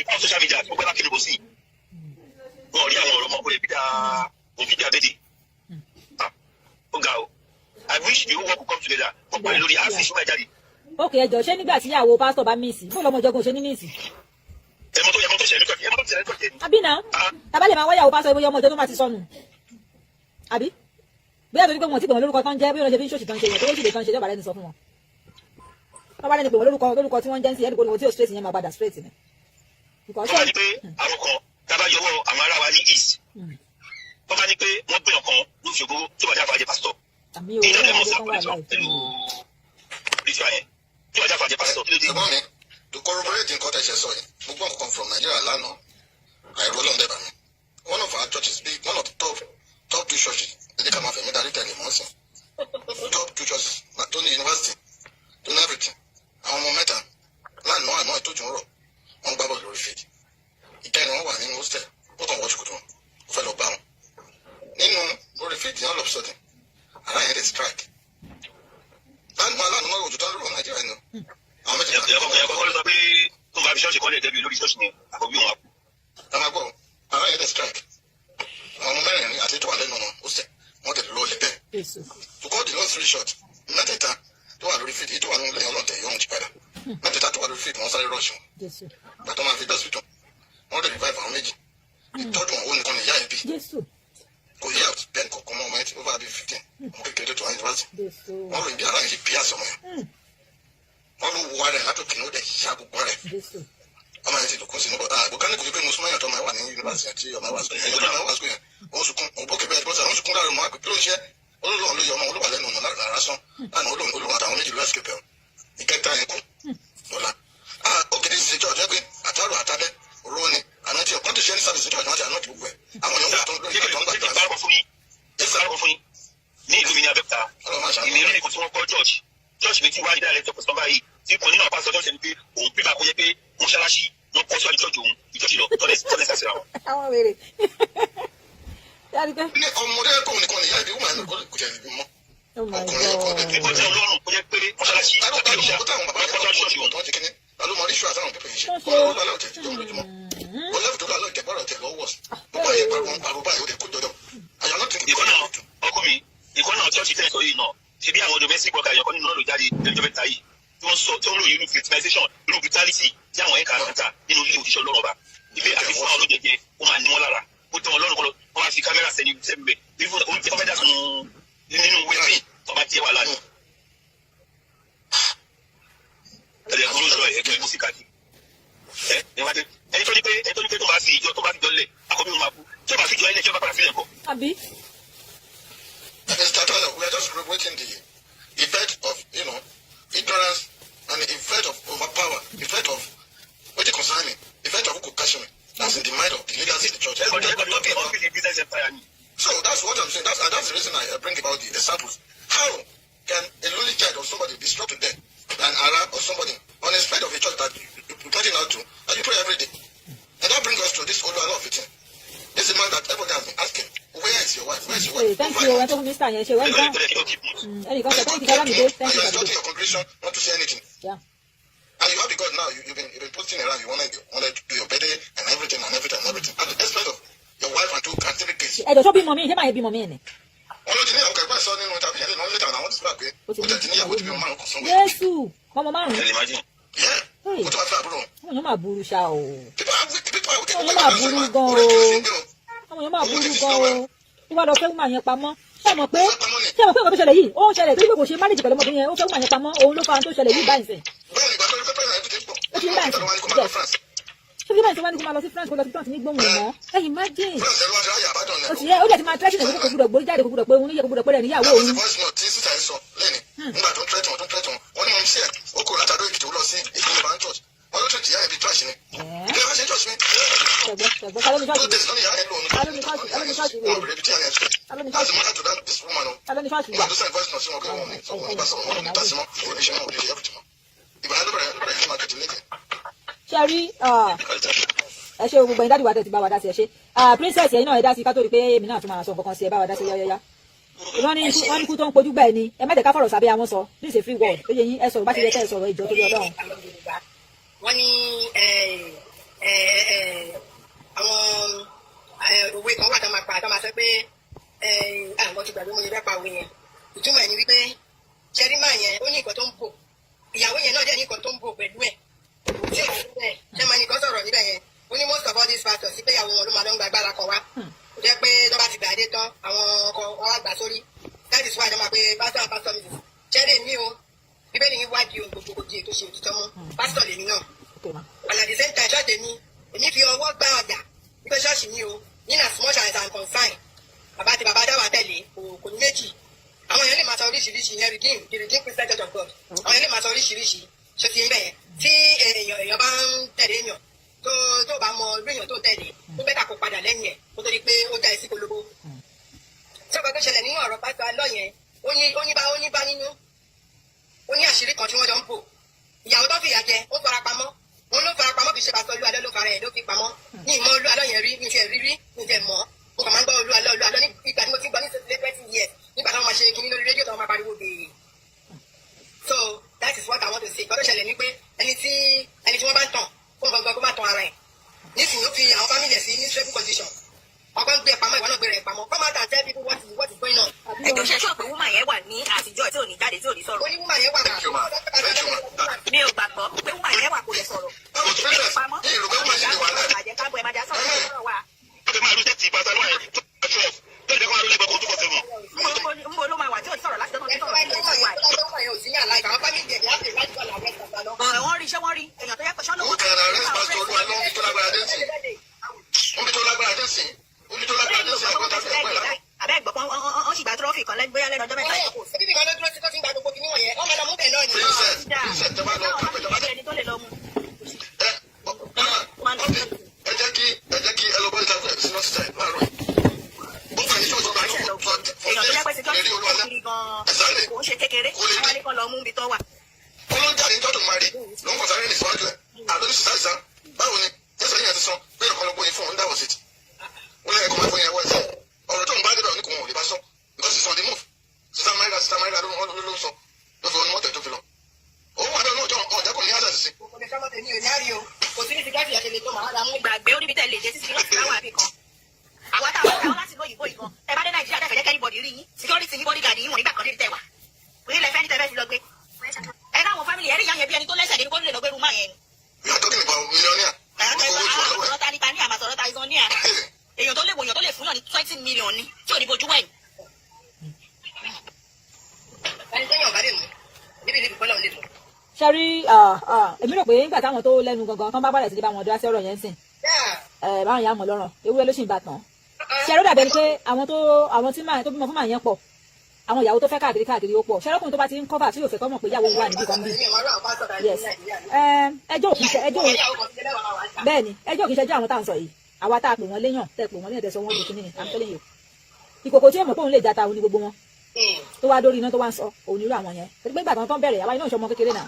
S6: ìpá social media gbogbo ẹ̀ bá kéde kò sí wọn rí àwọn ọ̀rọ̀ mọ́ òbí dáa òbí dáa bẹ́ẹ̀ dì ó ga o. I wish the whole world could come together wọ́n parí lórí àfi ṣùgbọ́n ìjáde.
S8: Ókè, ẹjọ, ṣé nígbà tí ìyàwó pásítọ̀ bá miss, fún ọmọ ìjọgùn ṣe ní miss?
S6: Ẹ̀mọ́ tó ṣẹlẹ̀ ní ẹ̀mọ́ tó ṣẹlẹ̀ ní tọ́jú.
S8: Àbí náà tàbá lè máa wáyàwó pásítọ̀, bóyá ọmọ ìjọ tó máa ti sọnù, àbí bóyá torí pé wọn ti pè wọn lórúkọ tó ń jẹ́, bóyá wọn ṣe fi ń ṣòṣì tó ń ṣe yẹn tó sì lè tán ṣe jọba lẹ́nu sọ fún wọn tọ́ba lẹ́nu pè wọ́n lórúkọ lórúkọ tí wọ́n ń jẹ́ ń sí ẹ̀dùnkò tí ò straight yẹn máa padà straight ni.
S6: Tó bá ní pé àwọn kan tábà yọwọ́ àwọn ará wa ní east, tó bá ní pé wọ́n gbé ọ̀kan lóṣogbo tó bá jáfa jẹ pásítọ̀
S8: Àmì ò
S6: ní ìdájọ́
S8: wọ́n
S6: mọ̀
S8: kan wà
S6: sáà
S8: láì.
S6: Pẹ̀lú ritual yẹn tó bá jáfa jẹ pásítọ̀, kí ló dé?
S9: Ẹ̀gbọ́n mi, to corroborate nǹkan tẹ́ ṣe sọ yìí, mo gbọ́ nǹkan from Nigeria lánàá, àìrò ló ń dẹ̀ bà mí. One of our churches, big one of the top two churches, ẹ jẹ́ ká máa fẹ̀mí darí tẹ̀lé mọ́ sí, top two churches na tó ní university, tó ní everything. Àwọn ọmọ mẹ́ta lánàá àná ìtọ́jú ń rọ̀, wọ́n gbá bọ́ọ̀lù lórí field. Ìkẹrin wọn wà nínú hostel, ó kàn wọ́ ṣòkòtò wọn, ó fẹ́ lọ bá wọn nínú lórí field. All of a sudden, ara yẹn dẹ̀ strike lánàá lánàá náà, òjò tó ń rọ̀ Nàìjíríà ni àwọn mẹ́tẹ̀ẹ̀ta.
S6: Ẹ̀kọ́ kọ́ ló sọ pé tó bá fi ṣọ́ọ̀ṣì kọ́lé ẹ̀dẹ́bí lórí ṣọ́ọ̀ṣì ni àkọ́bí wọn.
S9: Ẹ máa gbọ́, ara yẹn dẹ̀ strike àwọn ọmọ mẹ́rin àti tó wà lẹ́nu ọ̀nà hostel, wọ́n tẹ̀lé lọ́ọ̀lẹ̀ bẹ́ẹ̀.
S8: Jésù.
S9: To cut the long story short, mẹ́tẹ̀ẹ̀ta tó wà lórí field, èyí tó wà nínú lẹ́yìn ọlọ́tẹ̀ yóò ti padà, mẹ́tẹ̀ẹ̀ta tó wà lórí field, wọ́n sáré rush wọn.
S8: Jésù.
S9: Gbà tó máa fi dọ́sítọ̀, wọ́n dẹ̀ revive àwọn méjì. Ìtọ́jú wọn, ó nìkan ní ìyá ẹ̀ bí.
S8: Jésù.
S9: Kò yẹ bẹ́ẹ̀ kọ̀ọ̀kan mọ́ ọmọ ẹ̀ tí ó bá bí 15, ọmọ kékeré tó wà ní yunifásitì.
S8: Jésù.
S9: Wọ́n ròyìn bí ara yẹn ṣe bí àsọmọ yẹn, wọ́n ló wọ ara ẹ̀ látòkè ní, ó dẹ̀ ṣá gbogbo rẹ̀.
S8: Jésù.
S9: Ọmọ yẹn ti lòkún sínú àgbọ̀ká ní kò fi pé mo súnmọ́ yàn tó ọmọ ẹ̀ wà ní yunifásitì àti ọmọ ẹ̀ wà sùkúl yẹn, ọmọ ẹ̀ wà sùkúl yẹn, ó ń sunkún òbókè bẹ́ẹ̀ bọ́sẹ̀, ó ń sunkún láàrin mọ́ àpè kí ló ń ṣe olóòlù ló yọ ọmọ olówà lẹ́nu ọ̀nà lára sán lánàá, olóòlù olóòlù àtàwọn méjì ló escape ẹ̀, ìkẹta yẹn kú lọ́la. Ah, okay, this is a church pé àtàrò àtàlẹ́ òró ni àná tí ọ̀kan tó ṣe ní service church, wọ́n ti àná ti gbogbo ẹ̀, àwọn èèyàn wà tó ń lórí àtọ́ ń gbàdúrà.
S6: Ṣé kí n parọ́ fún yín? Ní ìlú mi ní Abẹ́òkúta, ìmìíràn nìkan tí wọ́n kọ́ church, church mi ti wá ní director pẹ̀sán báyìí tí kò nínú àwọn pastor church ẹni pé òun pípa kó yẹ pé mọ́ṣáláṣí wọ́n kọ́ síwájú church òun ìjọ́sí lọ tọ́lẹ̀ sàṣẹ́ra wọn.
S8: Àwọn wèrè yàrá pé.
S9: Ní ọmọdé kò nìkan nìyá ìbí wúmọ̀ kò jẹ́ ìbí mọ́.
S8: Oh my
S9: ọkùnrin ọkọ
S8: God.
S6: Ó tẹ́ ọlọ́run kó jẹ́ pé mọ́ṣáláṣí
S9: táló
S6: tàbí
S9: táló
S6: ìṣá
S9: mọ̀ táwọn bàbá
S6: wọ́n kọ́ síwájú church
S9: yẹn
S6: òun.
S9: tó ń ṣe kíní táló mọ ríṣù àtàwọn pípẹ́ yìí ṣe
S8: Wọ́n ṣe.
S9: ọlọ́run aláwọ̀ tẹ̀ jọ lójúmọ́ ó lẹ́fù tó lọ aláwọ̀ tẹ̀ bọ́rọ̀ tẹ̀ lọ́wọ́ gbogbo ayé pariwo ń pariwo báyìí, ó lè kó jọjọ àyà náà tẹ̀.
S6: Ìkọ́ náà ọkọ mi, ìkọ́ náà church tẹ̀ sọ yìí náà ṣe bí àwọn domestic worker yọkọ́ nínú náà ló jáde lẹ́jọ́ mẹ́ta yìí tí wọ́n sọ tí wọ́n lòye irú victimization, irú brutality tí àwọn ẹ̀ka àkàtà nínú ilé òjíṣẹ́ Ọlọ́run ọba ilé àti fún àwọn olóúnjẹ ó máa ní wọn lára, ó tẹ́ wọn lọ́rùn kọlọ, wọ́n máa fi kámẹ́rà sẹ́ni sẹ́ni bẹ̀ even oúnjẹ ọmọdé sùn nínú wẹ́pìn tó bá jẹ́ wàhálà ni. Ẹ̀rẹ̀ ẹ̀kọ́ lóṣù ẹ̀ ẹ̀kọ́ ẹ̀kọ́ sí káàkiri ẹ̀ ẹ̀ wá dé ẹni tó ní pé ẹni tó ní pé tó bá fi ìjọ tó bá fi jọ lẹ̀ àkọ́bí wọn máa kú, tí ó bá fi jọ ilẹ̀ tí ó bá padà sílẹ̀ kọ́.
S8: Àbí.
S9: Mr. Tyler, we are just waiting the effect of ignorance and the effect of overpower, effect of wetin concern me, effect of who could catch me. That's in the mind of the leaders in the church.
S6: Ẹ̀kọ́ tó ẹ̀kọ́ tó fi business empire ni.
S9: So that's what I'm saying. That's the reason I bring about the examples. How can a lonely child of somebody be struck to death? an Ara or somebody on the side of a church that you pointing out to, that you pray every day. And that brings us to this Oluwalo of it. This is a man that everybody has been asking, where is your wife? Where is your
S8: Hey,
S9: wife?
S8: thank you, ẹni tó fún mi star yẹn ṣe wẹ́n gbọ́n. Ẹnìkan sọ thank you, Olamide, thank
S9: And
S8: you,
S9: you are
S8: Olamide.
S9: insulting your congregation not to say anything. And you have the God now. You've been posting around. You wanted to do your birthday and everything and everything and everything. At the expense of your wife and two and three kids.
S8: Ẹ̀jọ̀ tó bímọ mi, ṣé màá yẹ bímọ mi ni?
S9: Wọ́n ló ti níyàwó kẹgbẹ́ sọ nínú tàbí ẹ̀lẹ́ náà later àwọn ti sọ pé
S8: Ó ti
S9: ó tẹ̀ ti níyàwó ti bí ọmọ márùn kan sanwó.
S8: Jésù, ọmọ márùn-ún.
S9: Yeah.
S8: Hey.
S9: Ó tún wá fẹ́ àbúrò.
S8: Àwọn èèyàn máa burú ṣá o.
S9: People are wicked. People are wicked.
S8: Àwọn èèyàn máa burú gan o. Àwọn èèyàn máa burú gan o. Ó wá lọ fẹ́ woman yẹn pamọ́. Ṣé mọ̀ pé nǹkan tó ṣẹlẹ̀ yìí, ó ń ṣẹlẹ̀ torí pé kò ṣe marriage pẹ̀lú ọmọbìnrin yẹn, ó fẹ́ woman yẹn pamọ́, òun ló fa ohun tó ṣẹlẹ̀ yìí báyìí sìn.
S9: Bẹ́ẹ̀ni, ìgbà tó rí pẹ́pẹ́ rẹ̀ ti pọ̀.
S8: Ó ti ń báyìí sìn. Yes. Ṣé fi báyìí sọ wá ní kó máa lọ sí France, kó lọ sí France ní gbóhùn mọ́? Ẹ imagine.
S9: France ẹ̀rọ wájú ayé àbádọ́n
S8: Ó ti yẹ, ó dẹ̀ ti máa threaten ẹ̀ pé kò gbúdọ̀ gbórí jáde, kò gbúdọ̀ pé òun níyẹ, kò gbúdọ̀ pé rẹ̀ níyàwó òun.
S9: Voice note tí sísà yìí sọ lẹ́ni nígbà tó ń threaten wọn, tó ń threaten wọn, wọ́n ní wọn ṣe ẹ̀ ó kúrò látàdó Èkìtì, ó lọ sí Ìpínlẹ̀ Bá church, wọ́n ló tún ìyá ẹ̀ bí trash ni. Ilé wa ṣe church mi.
S8: Ṣẹ̀gbọ́n, ṣẹ̀gbọ́n, ta ló ní
S9: Two
S8: ṣọ́ọ̀ṣì?
S9: days lónìí ìyá ẹ̀ lò ní.
S8: Ta ló ní ṣọ́ọ̀ṣì? Ta ló ní ṣọ́ọ̀ṣì
S9: Wọn ò bèrè ibi tí ìyá ẹ̀ ṣe.
S8: Ta ló ní
S9: That's
S8: ṣọ́ọ̀ṣì?
S9: the matter to that this woman o.
S8: Ta ló ní ṣọ́ọ̀ṣì
S9: Nígbà
S8: wà?
S9: tó send voice note sí wọn pé wọn ò ní sọ, wọn ò ní bá sọ̀rọ̀, wọn ò ní dá sí mọ́, wọn ò ní ṣe mọ́, wọn ò ní ṣe everything mọ́. Ìgbà yẹn ló bẹ̀rẹ̀ sí máa kẹ̀tì lẹ́kẹ̀.
S8: Ṣé rí, ẹ ṣe gbogbo ẹ̀yin daddy wa tẹ̀ ti bá wa dá sí, ẹ ṣe. Princess, ẹ̀yin náà ẹ dá sí ká tó rí pé èmi náà tún máa sọ nǹkan kan sí. Ẹ bá wa dá sí yáyáyá. Wọ́n ní ikú tó ń pojú gbà ẹ ni. Ẹ má jẹ́ ká fọ̀rọ̀ sábẹ́ àwọn sọ. This is a free world. Ó yẹ yín, ẹ sọ̀rọ̀ bá ti yẹ kẹ́ ẹ sọ̀rọ̀, ìjọ torí Ọlọ́run.
S11: Wọ́n ní àwọn òwe kan wà tó máa pa, tó máa sọ pé àwọn ti gbàgbé, mo lè fẹ́ pa òwe yẹn. Ìtumọ̀ ẹ̀ ni wípé ṣẹ́rí máa yẹn, ó ní nǹkan tó ń bò, ìyàwó yẹn náà dẹ̀ ní nǹkan tó ń bò pẹ̀lú ẹ̀ tí ò ní bẹ́ẹ̀. Ṣé máa nìkan sọ̀rọ̀ níbẹ̀ yẹn, ó ní most of all these pastors sí pé ìyàwó wọn ló máa lọ ń gba agbára kan wá, ó jẹ́ pé tó bá ti gbà dé tán, àwọn ọkọ wọn wá gbà sórí. That is why wọ́n máa pe pastor and pastor mrs. Ṣẹ́rí mi o, Bíbélì yín wádìí ohun gbogbo, kò di ètò ṣe òtítọ́ mú. Pásítọ̀ lèmi náà, and at the same time, church èmi, èmi fi ọwọ́ gbá ọjà wípé ṣọ́ọ̀ṣì mi o, in as much as I'm concerned, bàbá àti bàbá dáwà tẹ̀lé kò ní méjì. Àwọn èèyàn lè máa sọ oríṣiríṣi yẹn, Redeem, the Redeem Christian Church of God. Àwọn èèyàn lè máa sọ oríṣiríṣi, ṣé ti bẹ́ẹ̀? Tí èèyàn bá ń tẹ̀lé èèyàn, tó bá mọ irú èèyàn tó ń tẹ̀lé, ó better kó padà lẹ́yìn ẹ̀ kó tó di pé ó dá ẹ sí kolobo. Tí ọkọ̀ tó ṣẹlẹ̀ nínú ọ̀rọ̀ pásítọ̀ alọ́ yẹn, ó ní bá nínú, ó ní àṣírí kan tí wọ́n jọ ń bò. Ìyàwó tó fìyà jẹ, ó fara pamọ́, òun ló fara pamọ́, kì í ṣe pásítọ̀ Olúwalọ́ ló fara ẹ̀ ló fi pamọ́. Ní ìmọ̀ Olúwalọ́ yẹn rí, mi ti ẹ̀ rí rí, mi ti ẹ̀ mọ̀. Mo kàn máa ń gbọ́ Olúwalọ́, Olúwalọ́ ní ìgbà tí mo ti ń gbọ́ ní 20 years, nígbà táwọn máa ṣe kinní lórí rédíò, táwọn máa pariwo bèèrè. So that is what I want to say. Ìgbà tó ṣẹlẹ̀ ni pé ẹni tí wọ́n bá ń tàn fún gangan, kó má tan ara ẹ̀. Nísìnyí, ó fi àwọn family ẹ̀ sí ní stressful condition. Ọkọ ń gbé ẹ̀ pamọ́, ìwọ náà gbé rẹ̀ pamọ́. Come out and tell people what is going on.
S10: Ẹjọ, ṣe ṣọ́ pé woman yẹn wà ní àtijọ́ tí ò ní jáde, tí ò ní sọ̀rọ̀?
S11: Ó ní woman yẹn wà.
S9: Thank you, ma. Thank you, ma.
S10: Mi ò gbàgbọ́ pé woman yẹn wà kó lè sọ̀rọ̀.
S9: Àwọn princess
S10: Pamọ́.
S9: ní ìlú pé woman yẹn lè wà láì.
S10: Àjẹ káàbọ̀, ẹ má jà sọ̀rọ̀ sọ̀rọ̀ wa.
S9: Ó ti máa rí tẹ́tì pásítọ̀ náà yẹn tó 12 tó ìjẹ́ kó máa rí lẹ́gbẹ̀ẹ́ kó 247.
S10: Nbo ló máa wà tí ò ní sọ̀rọ̀ láti tọ́nà
S11: Ẹni
S10: tí
S11: tó
S10: sọ̀rọ̀
S11: bá
S10: sí
S11: ní
S10: ẹ̀sìn wa?
S11: woman yẹn ò sí ní àlàyé, àwọn family ẹ̀ ní àpè láti wà láwẹ̀ bàbá lọ.
S10: Ọ̀rọ̀ wọn rí, iṣẹ́ wọn rí èèyàn tó yẹ pé sọ́nà.
S9: Who can arrest pastor Olúwalọ́ níbi tó lágbára dé sí? Níbi tó lágbára dé sí. Níbi tó lágbára dé sí, ẹ̀gbọ́n tàbí ẹ̀gbọ́n ìlà.
S10: Abẹ́ ẹ̀gbọ́n pọ́n wọ́n sì gba trophy kan lẹ́nu bóyá lẹ́nu ọjọ́ 3 yìí.
S11: Ebi nìkan ló dúró sí tó ti ń gba gbogbo kinní wọ̀nyẹn, wọ́n máa lọ mú bẹ́ẹ̀ náà ni.
S9: Princess, princess, tẹ́ bá lọ kápẹ́ tẹ́ bá
S10: Ẹni tó lè lọ mú.
S9: ẹ ẹ jẹ́ kí ẹ lọ bọ́ ìta fún ẹ̀ sínú sísá ẹ̀ láàárọ̀ yìí. Ó wà ní ṣọ́ọ̀ṣì báyìí for
S10: Èèyàn tó yẹ pé
S9: days
S10: security
S9: lè rí Olúwalọ́.
S10: kiri gan-an
S9: Exactly.
S10: kò ń ṣe kékeré.
S9: Kò lè rí.
S10: Àwọn nìkan lọ mú ibi tó wà.
S9: Olóńjà ní tọ́tù máa rí lòun kò sáré ní síwájú ẹ̀ àdójú sísá ìsá. Báwo ni jésù yẹn ti sọ pé ọkọ ló gbóyin fún òun? That was it. Ó lẹ́yìn kó máa fún yẹn wọ́ ẹsẹ̀ ọ̀rọ̀ tó ń bá débẹ̀, oníkùn wọn ò lè bá sọ because he's on the move. Sísá máìlá, sísá máìlá ló ń sọ ló fi onímọ̀tò tó fi lọ. Òun wà lọ́nà ọjọ́ ọ̀jẹ́ kò ní access sí.
S11: Kò lè sọ́mọ́ tèmi ò ní àrí o, kò sí ní security ẹ̀ ṣe lè tó màá ra mú.
S10: Gbàgbé ó níbi tẹ́ lè dé sí security láwọn àbí kan. Àwa táwọn táwọn láti lóyìnbó yìí gan. Ẹ bá dé Nàìjíríà, tẹ́ fẹ́ jẹ́ kí anybody rí yín. Security yín, bodyguard yín, wọ̀n nígbà kan débi tẹ́ wà. Orí ilẹ̀ fẹ́ ní tẹ́ fẹ́ fi lọ gbé. Ẹ láwọn family ẹ rí ìyá yẹn bí ẹni tó lẹ́sẹ̀ débi kó lè lọ gbé rúmà yẹn ni.
S9: We are talking about millionaire. Gbogbo owó tí wà lọ́wọ́ ẹ̀.
S10: Àmàsọ̀rọ̀ ta ni ta ní àmàsọ̀rọ̀ ta ìzan ní à. Èèyàn tó lè wòyàn tó lè fún yàn ní 20 million ni tí ò ní bojú wẹ̀yìn.
S11: Ẹni tẹ́yàn bá lè mú níbi níbi kọ́lọ̀ lè mú.
S8: Ṣe rí, èmi rò pé nígbà táwọn tó lẹ́nu gangan tán bá bàrẹ̀ sí ní bá wọn dá sí ọ̀rọ̀ yẹn sìn, ẹ báwọn yà á mọ̀ lọ́rọ̀, ewúrẹ́ ló sì ń bá tán. Ṣe ló dàbẹ̀ ni pé àwọn tó àwọn tí máa tó bímọ fún màá yẹn pọ̀, àwọn ìyàwó tó fẹ́ káàkiri káàkiri ó pọ̀. Ṣe lọ́kùnrin tó bá ti ń cover tí yóò fẹ́ kọ́ mọ̀ pé ìyàwó wà níbí kan bí? Yes, ẹjọ́ òkì ẹjọ́ bẹ́ẹ̀ ni, ẹjọ́ òkì ṣẹjọ́ àwọn tá à ń sọ yìí. Àwa tá a pè wọ́n léyàn, tẹ́ pè wọ́n léyàn, tẹ́ sọ wọ́n di kíní ni. I'm telling you, ìkòkò tí yóò mọ̀ pé òun lè jata òun ni gbogbo wọn. Tó wá dórí iná tó wá ń sọ òun nírú àwọn yẹn, torí pé ìgbà tán bẹ̀rẹ̀, àwa iná ìṣọmọ kékeré náà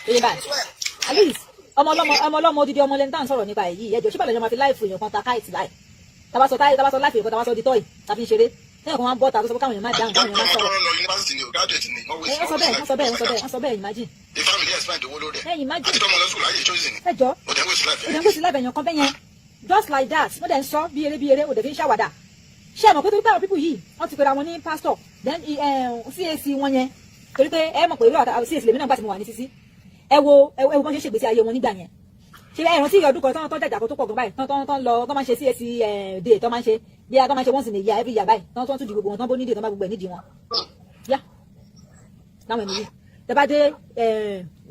S8: eré báyìí. At least ọmọ ọlọ́mọ, ọmọ ọlọ́mọ, odidi ọmọ lẹni tá à ń sọ̀rọ̀ nípa èyí. Ẹjọ́ ṣíbàlẹ̀ yẹn máa fi life èèyàn kan ta káìtì báyìí, tàbá sọ táyì, tàbá sọ life èèyàn kan, tàbá sọ di toy tàbí ń ṣeré, lẹ́yìn kan wọ́n á bọ́ ta tó sọ pé káwọn èèyàn má dáhùn, káwọn èèyàn má sọ̀rọ̀.
S9: Lọ yunifásitì ni o, graduate ni.
S8: Ẹ wọ́n sọ bẹ́ẹ̀, wọ́n sọ bẹ́ẹ̀, wọ́n sọ bẹ́ẹ̀, wọ́n sọ bẹ́ẹ̀. Imagine.
S9: The family expend owó lórí
S8: ẹ imagine.
S9: Àti tọmọ lọ sùkúl láyé choice ni.
S8: Ẹ jọ.
S9: O dẹ̀ ń waste life.
S8: Ó dẹ̀ ń gbèsè lábẹ́ èèyàn kan bẹ́yẹn, just like that. Wọ́n dẹ̀ ń sọ bí eré bí eré, ó dẹ̀ fi ń ṣàwàdà. Ṣé ẹ mọ̀ pé torí pé àwọn people yìí, wọ́n ti pera wọn ní pastor, then CAC wọn yẹn, torí pé ẹ mọ̀ pé irú àwọn CAC lèmi náà gbà tí mo wà ní sísí. Ẹ wo bọ́n ṣe ṣègbésí ayé wọn nígbà yẹn. Ṣe ẹ rántí ọdún kan tán tán jàjà kan tó pọ̀ gan báyìí, tán tán tán lọ, tán máa ń ṣe CAC day, tán máa ń ṣe bí i tán máa ń ṣe once in a year, every year báyìí, tán tán tún di gbogbo wọn, tán bó nídìí, tán bá gbogbo ẹ̀ nídìí wọn yá láwọn ẹni yìí. Tẹ́bá dé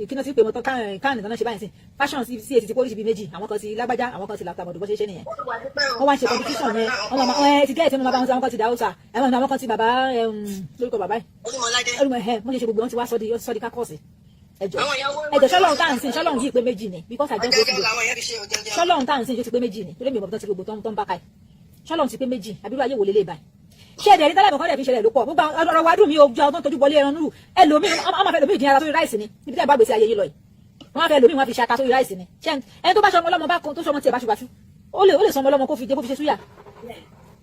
S8: kí náà ti pè wọ́n tán káàní tán náà ṣe báyìí sí fashion CAC ti pólíṣì bíi méjì, àwọn kan ti lágbájá, àwọn kan ti làtàmọ̀dù. Bó ṣe ṣe nìyẹn, wọ́n wá ń ṣe competition yẹn, wọ́n máa ẹ ti gẹ́ẹ̀tì, wọ́n máa bá wọn sí àwọn kan ti dàúsà, àwọn kan ti bàbá lórúkọ bàbá yìí.
S11: Olúmọládé.
S8: Olùmọ̀ ẹ̀ wọ́n ṣe ṣe gbogbo wọn ti wá sọ di kákọ́ọ̀sì. Ẹjọ́
S11: Àwọn ìyàwó
S8: ẹjọ́, ṣọlọ́run tá à ń sìn, ṣọlọ́run yìí pé méjì ni? Because I don't go to
S11: Ọjọ́jọ́
S8: the
S11: làwọn èèyàn fi ṣe òjòjò.
S8: Ṣọlọ́run tá à ń sìn, ṣó ti pé méjì ni? Torí mi ò mọ̀ bí wọ́n ti gbogbo tó ń bá káì. Ṣọlọ́run ti pé méjì àbírú ayé wò lélẹ̀ báyìí? Ṣé ẹ̀dẹ̀ ní tálẹ̀ kọ̀ọ̀kan dẹ̀ fi ṣẹlẹ̀ ló pọ̀? Gbogbo àwọn ọ̀rọ̀ wa dùn mí o. Jọ tó ń tojú bọlé ẹran núrù ẹlòmíì, wọ́n máa fẹ́ lòmíì dín ara sórí rice ni. Níbi tí ẹ̀ bá gbèsè ayé yìí lọ yìí, wọ́n á fẹ́ lòmíì, wọ́n fi ṣata sórí rice ni. Ṣé ẹni tó bá ṣọmọ ọlọ́mọ bá kan tó ṣọmọ tiẹ̀ báṣubàṣu, ó lè sọmọ ọlọ́mọ kó fi jẹ, kó fi ṣe súyà,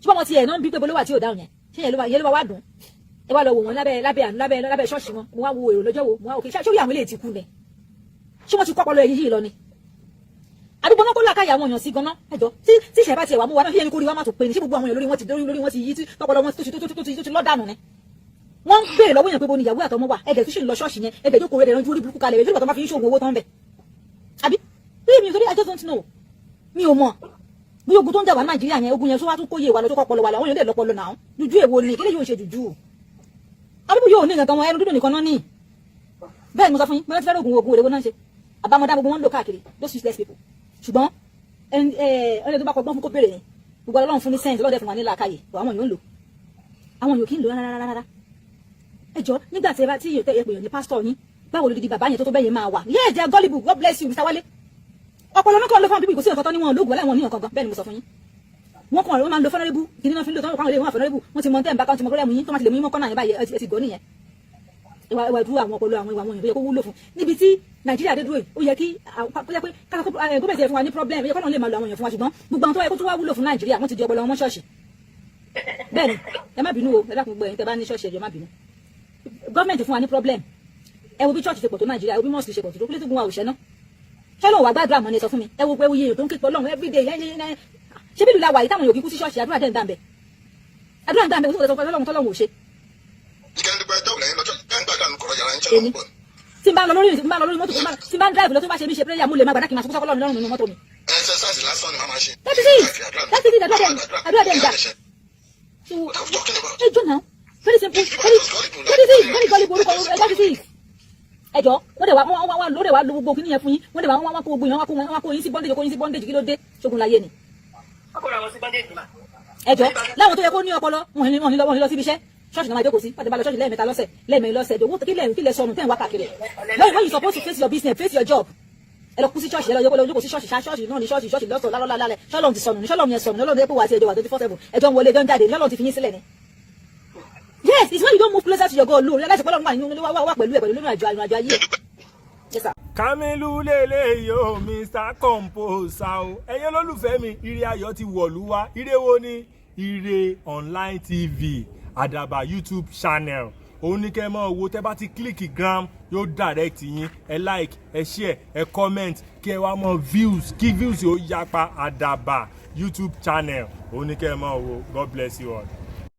S8: ṣùgbọ́n ọmọ tiẹ̀ náà ń bí pé bolówà tí ò dáhùn yẹn, ṣé yẹn ló wá dùn? Ẹ wá lọ wò wọ́n lábẹ́ àánú, lábẹ́ ṣọ́ọ̀ṣì wọn. Mo wá wo èrò lọ́jọ́ wo, mo wá òkè ṣé orí àwọn eléyìí ti kú ni? Ṣé wọ́n ti kọ́ ọpọlọ ẹ̀yìn yìí lọ ni? Àdúgbò náà kó làákàyè àwọn èèyàn sí ganan. Ẹjọ, tí ìṣẹ̀ bá tiẹ̀ wà mú wa náà, fi ẹni kórìí wa má tó pé ní ṣé gbogbo àwọn èèyàn lórí wọn ti lórí wọn ti yí, tí tọpọlọ wọn tó ti lọ́dànù ni? Wọ́n ń béèrè lọ́wọ́ èèyàn pé bo ni ìyàwó àtọmọ wà, ẹ̀dẹ̀ tó sì ń lọ ṣọ́ọ̀ṣì yẹn, ẹ̀dẹ̀ tó kò rẹ̀ rẹ̀ orí burúkú kalẹ̀ rẹ̀ tó máa fi ń ṣoògùn owó tán bẹ̀. Àbí bí mi torí I just don't know, mi ò mọ̀ bí ogun tó ń jà wá Nàìjíríà yẹn, ogun yẹn tó wá tún kóyè wa lọ, tó kọ́ ọpọlọ wa lọ. Àwọn èèyàn lè lọ́pọlọ náà jújú. Èwo ni kílẹ̀ yóò ṣe jújú? Àbíbù yóò ní nǹkan kan wọn, ẹnu dúdú nìkan náà ní. Bẹ́ẹ̀ ni mo sọ fún yín, mo ti fẹ́ ogun, ogun èrè wo náà ń ṣe àbámọ́dá, gbogbo wọn ń lò káàkiri, those useless people. Ṣùgbọ́n ẹni tó bá kọgbọ́n fún kó béèrè ni. Gbogbo Ọlọ́run fún ní sense, Ọlọ́run fún wa ní làákàyè, àwọn èèyàn ń lò, àwọn èèyàn kì í lò rárá rárá. Ẹ jọ, nígbà tí ẹ bá tí ẹ pè yàn ní pásítọ̀ yín, báwo ló di bàbá yẹn tó bẹ́yẹn máa wà? Yes, they are gullible. God bless you, Mr. Wale. Ọpọlọ náà kàn ló fún àwọn bíbí, kò sí nǹkan tó ní wọn lóògùn aláìwọn ní nǹkan kan. Bẹ́ẹ̀ ni mo sọ fún yín. Wọ́n kàn wọ́n máa ń lo fọ́nrẹ́bù kí ní wọ́n fi ń lò tán káwọn ilé wọn fọ́nrẹ́bù. Wọ́n ti mọ tẹ́ ń bá káwọn ti mọ pọ́lẹ́mù yín tó máa ti lè mú yín mọ́ kọ́nà yẹn báyìí, ẹ ti gọ́ nìyẹn. Ìwà ìdúró àwọn ọpọlọ, àwọn ìwà àwọn èèyàn tó yẹ kó wúlò fún níbi tí Nàìjíríà dé dúró yìí, ó yẹ kí kó jẹ́ pé gómìnà ti fún wa ní problem, ó yẹ kọ́nà lè máa lo àwọn èèyàn fún wa. Ṣùgbọ́n gbogbo àwọn tó yẹ kó tún wá wúlò fún Nàìjíríà, wọ́n ti di ọpọlọ wọn mọ́ ṣọ́ọ̀ṣì. Bẹ́ẹ̀ ni, ẹ má bínú o, ẹ dákun, gbogbo ẹ̀yin tẹ́ bá ní ṣọ́ọ̀ṣì, ẹ jọ̀ọ́ má bínú. Gọ́ọ̀mẹ̀ntì fún wa ní problem. Ẹ wo bí church ṣe pọ̀ tó Nàìjíríà, ẹ wo bí mosque ṣe pọ̀ tó, kílé tó gun wa òṣẹ́ náà? Ṣọlọ́run wà gbàdúrà mọ́ ni? Ẹ sọ fún mi. Ẹ wo pé oye èèyàn tó ń ké pọ̀ Ọlọ́run everyday. Ṣé bí ìlú la wà yìí táwọn èèyàn kì í kú sí ṣọ́ọ̀ṣì? Àdúrà dẹ̀ ń dà ń bẹ̀, àdúrà ń dà ń bẹ̀, kó tó sọ pé Ọlọ́run tọ́lọ́run ò ṣe.
S9: Ìkànnì dúpẹ́ dọ́wọ̀ lẹ́yìn lọ́jọ́ ẹ̀ ń gbàdúrà nù kọ̀rọ̀ yàrá ń ṣe
S8: Èmi
S9: lọ́wọ́ pọ̀.
S8: tí n bá lọ lórí mọ́tò, tí n bá ń drive lọ, tó bá ṣe bí ṣe prayer, mo lè máa gbàdá kí n máa sọ sọ́kọ́ Ọlọ́run nínú mọ́tò mi.
S9: Exercise lásán ni màá máa ṣe.
S8: That is it, that is it. Àdúrà dẹ̀ ń gbà. So
S9: What are we talking about?
S8: Ẹ jọ náà, very simple, very, that is it, very gullible. Orúkọ, that is it. Ẹ jọ, wọ́n dẹ̀ wá wọ́n wá lóde wá lo gbogbo kíní yẹn fún yín, wọ́n dẹ̀ wá wọ́n wá kó gbogbo yẹn, wọ́n wá kó yín sí bondage, kó yín sí bondage. Kí ló dé? Ṣógun láyé ni?
S11: Wọ́n kóra wọn sí bondage mà.
S8: Ẹ jọ, láwọn tó yẹ kó ní ọpọlọ, wọn ní lọ síbi iṣẹ́, ṣọ́ọ̀ṣì náà máa jókòó sí pàtẹ́ bá lọ ṣọ́ọ̀ṣì lẹ́ẹ̀mẹ́ta lọ́sẹ̀, lẹ́ẹ̀mẹ́rin lọ́sẹ̀. Ìdòwò kílẹ̀ sọnù tẹ̀ ń wá káàkiri when you suppose to face your business, face your job. Ẹ lọ kú sí ṣọ́ọ̀ṣì, ẹ lọ yẹ kó lọ jókòó sí ṣọ́ọ̀ṣì, ṣọ́ọ̀ṣì náà ní ṣọ́ọ̀ṣì, ṣọ́ọ̀ṣì lọ́sọ̀ lálọ́ lálẹ́. Ṣọ́ọ̀lọ́run ti sọnù ní? Ṣọ́ọ̀lọ́run yẹn sọnù ní? Ọlọ́run yẹ kó wà sí ẹjọ́ wà 24/7, ẹjọ́ ń wọlé, ẹjọ́ ń jáde, ní Ọlọ́run ti fi yín sílẹ̀ ni? Yes, it's when you don't move closer to your God lórí aláṣẹ pọ́lọ́run wà nínú wà pẹ̀lú ẹ̀ pẹ̀lú lórí àjọ ayé. Yes sir.
S12: Kamilu lélẹ́yìí o, Mr Composer o. Ẹ̀yin olólùfẹ́ mi, ire ayọ̀ ti wọ̀lú wá. Ire wo ni? Ire Online TV, Àdàbà YouTube channel, òun ní kẹ́ ẹ máa wo. Tẹ́ bá ti click gram, yóò direct yín. Ẹ like, ẹ share, ẹ comment, kí ẹ wá mọ views, kí views yóò yapa. Àdàbà YouTube channel, òun ní kẹ́ ẹ máa wo. God bless you all.